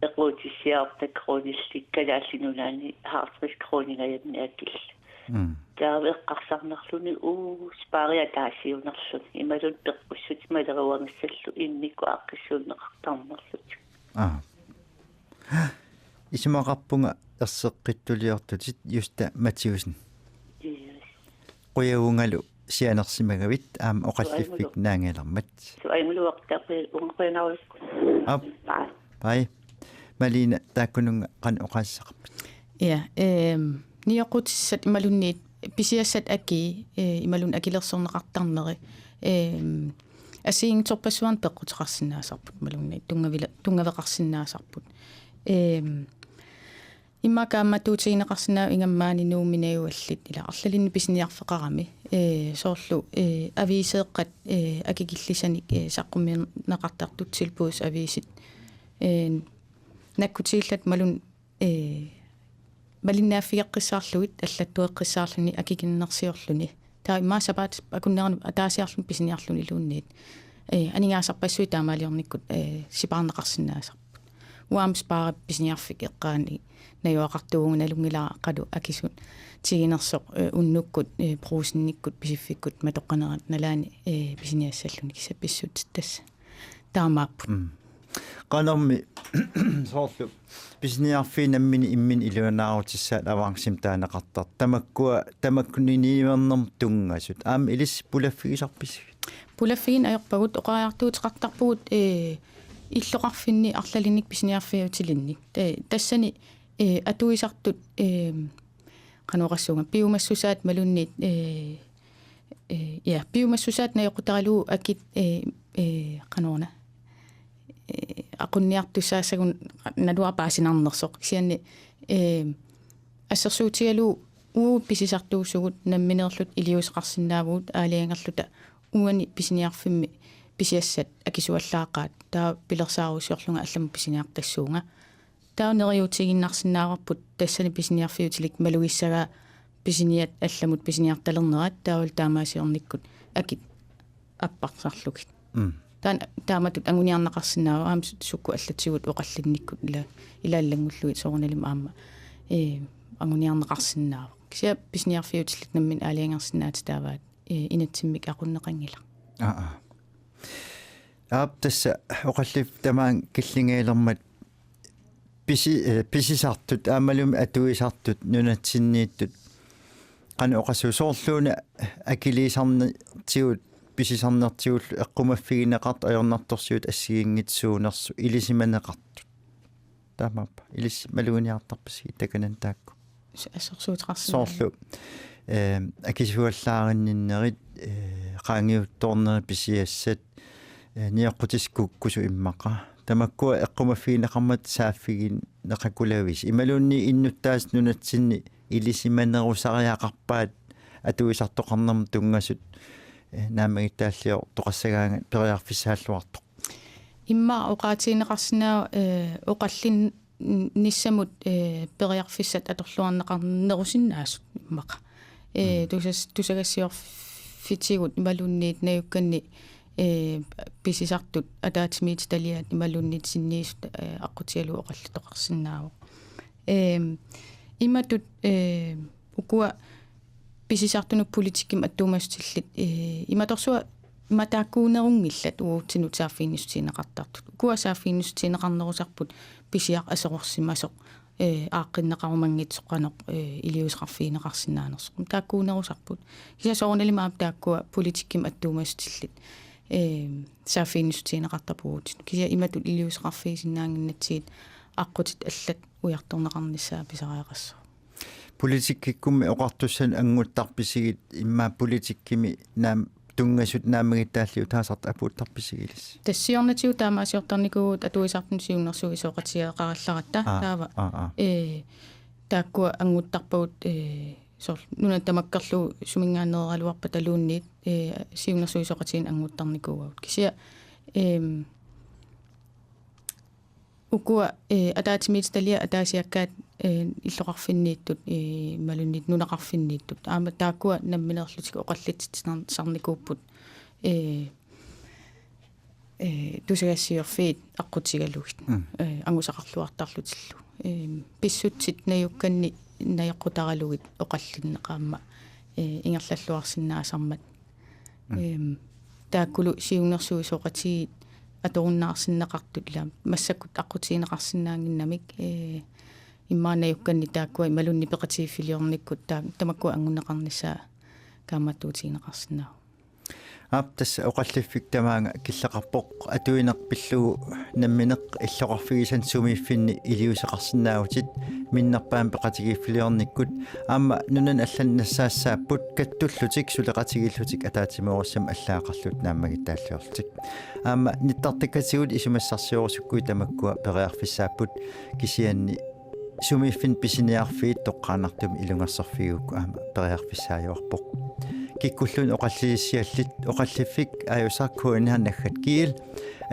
eqquutissiartakkat koruunillit Kalaallit Nunaanni halvtreds koruuningajammi akillit. Mm. Taava eqqarsarnarluni uu spari ataasiunerluni. Imaluunniit peqqussutit maleruagassallu immikkut aaqqissuunneqartarnerlutik. Aa. Isumaqarpunga erseqqittuliortutit Juste Mathiussen. Yes. Qujavugalu sianersimagavit aamma oqalliffik naangalermat. Suaimuluartaqi ungaqujanarujussuaq. Aap. Bye. Bye. Malene, taakkununnga qanoq oqaaseqarpit? Ja, ehm, nioqqutissat imaluunniit pisiassat akii, eh, imaluunniit akilersorneqartarneri, ehm, assigiinngitsorpassuarnik peqquteqarsinnaasarput imaluunniit tunngavila-, tunngaveqarsinnaasarput. Ehm, Immaqa kaammattuutigineqarsinnaavoq ingammik maani Nuummi najugallit ila arlalinnik pisiniarfeqarami. Ee, soorlu, ee, aviiseeqqat, ee, akikillisanik, ee, saqqummiunneqartartut tilbudsaviisit. Ee, nakkutigillutik malun, ee, malinnaaffigeqqissaarlugit allattueqqissaarluni akikinnersiorluni. Taava immaqa sapaatip akunneranut ataasiarluni pisiniarluniluunniit. Ee, aningaasarpassuit taamaaliornikkut, ee, sipaarneqarsinnaasarput. Uanga aamma sipaarpara pisiniarfik eqqaani najugaqartuugunalunngilara qanoq akisut tiginersoq, ee, unnukkut, ee, Brugsenimikkut, Pisiffikkut matoqqanerat nalaani, ee, pisiniassalluni kisianni pissutsit tassa taamaapput. Mm. Qanormi soorlu pisiniarfiit namminneq imminnut iluanaarutissaat avancemik taaneqartartut. Tamakkua, tamakkuniinniivernermut tunngasut. Aamma ilissi pulaffigisarpisigit? Pulaffigineq ajorpagut, oqariartuuteqartarpugut, ee, illoqarfinni arlalinnik pisiniarfiutilinnik. Ee, tassani, ee, atuisartut, ee, qanoq oqassuunga, piumassusaat malunnit, ee, ee, ja, piumassusaat najoqqutaralugu akit, ee, ee, qanoruna, ee, aqunniartussaassagunik naluara paasinarnersoq. Kisianni, ee, assersuutigalugu uagut pisisartuusugut nammineerluta iliuuseqarsinnaavugut aalajangerluta uani pisiniarfimmi pisiassat akisuallaaqaat, taava pilersaarusiorlunga allamut pisiniartassuunga. Taava neriuutigiinnarsinnaavarput tassani pisiniarfiutilik malugissagaa pisiniat allamut pisiniartalernerat, taavalu taamaasiornikkut akit apparsarlugit. Mm. Taanna taamatut anguniarneqarsinnaavoq aamma sukkut allatigut oqallinnikkut ila, ilaallanngullugu soorunalimi aamma, ee, anguniarneqarsinnaavoq. Kisianni pisiniarfiutilik nammineq aalajangersinnaatitaavaat, ee, inatsimmik aqunneqanngilaq. Aa, aa. Aap, tassa oqalliffik tamaanga killingajalermat pisi-, ee, pisisartut, aammalumi atuisartut, nunatsinniittut. Qanoq oqassuunga, soorluuna akiliisarnertigut, pisisarnertigullu eqqumaffigineqartut ajornartorsiutit assigiinngitsut suunersut ilisimaneqartut. Taamaappa. Ilissi maluginiartarpisigit takanani taakku? S-, assersuuteqarsinnaavoq. Soorlu, ee, akisuallaarinninnerit, ee, qaangiuttoornerit pisiassat, ee, nioqqutissat kukkusut immaqa. Tamakkua eqqumaffigineqarmata saaffigineqakulavisi. Imaluunniit innuttaasut nunatsinni ilisimanerusariaqarpaat atuisartoqarnermut tunngasut, ee, naammagittaalliortoqassagaangat periarfissaalluartoq. Immaqa oqaatigineqarsinnaavoq, ee, oqallinnissamut, ee, periarfissat atorluarneqarnerusinnaasut immaqa. Ee, mm, tusas-, tusagassiorfitigut imaluunniit najukkanni, ee, pisisartut ataatsimiititaliaat imaluunniit sinniisut, ee, aqqutigalugu oqallisoqarsinnaavoq. Eem, imatut, ee, ukua pisisartunut politikkimik attuumassutillit, ee, imatorsuaq ima taakkuunerunngillat uatsinnut saaffiginnissutigineqartartut. Ukua saaffiginnissutigineqarnerusarput pisiaq aserorsimasoq, ee, aaqqinneqarumanngitsoq qanoq, ee, iliuuseqarfigineqarsinnaanersoq. Taakkuunerusarput. Kisianni soorunalimi aamma taakkua politikkimik attuumassutillit, ee, saaffiginnissutigineqartarput uatsinnut. Kisianni imatut iliuuseqarfigisinnaannginnatsigit aqqutit allat ujartorneqarnissaa pisariaqassaaq. Politikkikkummi oqartussanut annguttarpisigit, immaqa politikkimi naam-, tunngasut naammagittaalliutaasartut apuuttarpisigit ilissi? Tassa siornatigut taamaasiortarnikuuvugut atuisartunut siunnersuisoqatigeeqarallaratta. Aa, taava, aa, aa. Ee, taakkua annguttarpagut, ee, soorlu nunat tamakkerlugu suminngaanneeraluarpataluunniit, ee, siunnersuisoqatigiinneq annguttarnikuuagut. Kisianni, eem, ukua, ee, ataatsimiititaliat ataasiakkaat, ee, illoqarfinniittut, ee, imaluunniit nunaqarfinniittut. Aamma taakkua nammineerlutik oqallitsitsinar-, sarnikuupput, ee, ee, tusagassiorfiit aqqutigalugit. Mm. Ee, angusaqarluartarlutillu. Eem, pissutsit najukkanni najoqqutaralugit oqallinneq aamma, ee, ingerlalluarsinnaasarmat. Mm. Eem, taakkulu siunnersuisoqatigiit atorunnaarsinneqartut ila massakkut aqqutigineqarsinnaannginnamik, ee, immaqa najukkanni taakkua imaluunniit peqatigiiffiliornikkut taa-, tamakkua anngunneqarnissaa kaammattuutigineqarsinnaavoq. Aap, tassa oqalliffik tamaanga killeqarpoq, atuineq pillugu nammineq illoqarfigisannik sumiiffinni iliuuseqarsinnaavutit minnerpaamik peqatigiiffiliornikkut. Aamma nunanut allanut nassaassaapput kattullutik suleqatigiillutik ataatsimoorussamik allaat qanoq naammagittaalliorlutik. Aamma nittartakkatigut isumassarsiorusukkuit tamakkua periarfissaapput, kisianni sumiiffinni pisiniarfiit toqqaannartumik ilungersorfigigukku aamma periarfissaajuarpoq. Kikkulluunniit oqallisissiallit oqalliffik aajusaq K N R naggat G L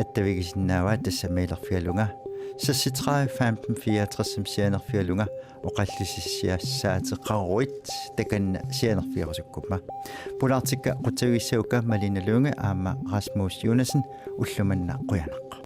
attavigisinnaavaa, tassa mailerfigalunga seksogtredive femten fireogtres sianerfigalunga oqallisissiassaateqaruit takanna sianerfigerusukkumma. Pulaartikka qutsavigissagukka Malene Lynge aamma Rasmus Jonassen, ullumanna qujanaq.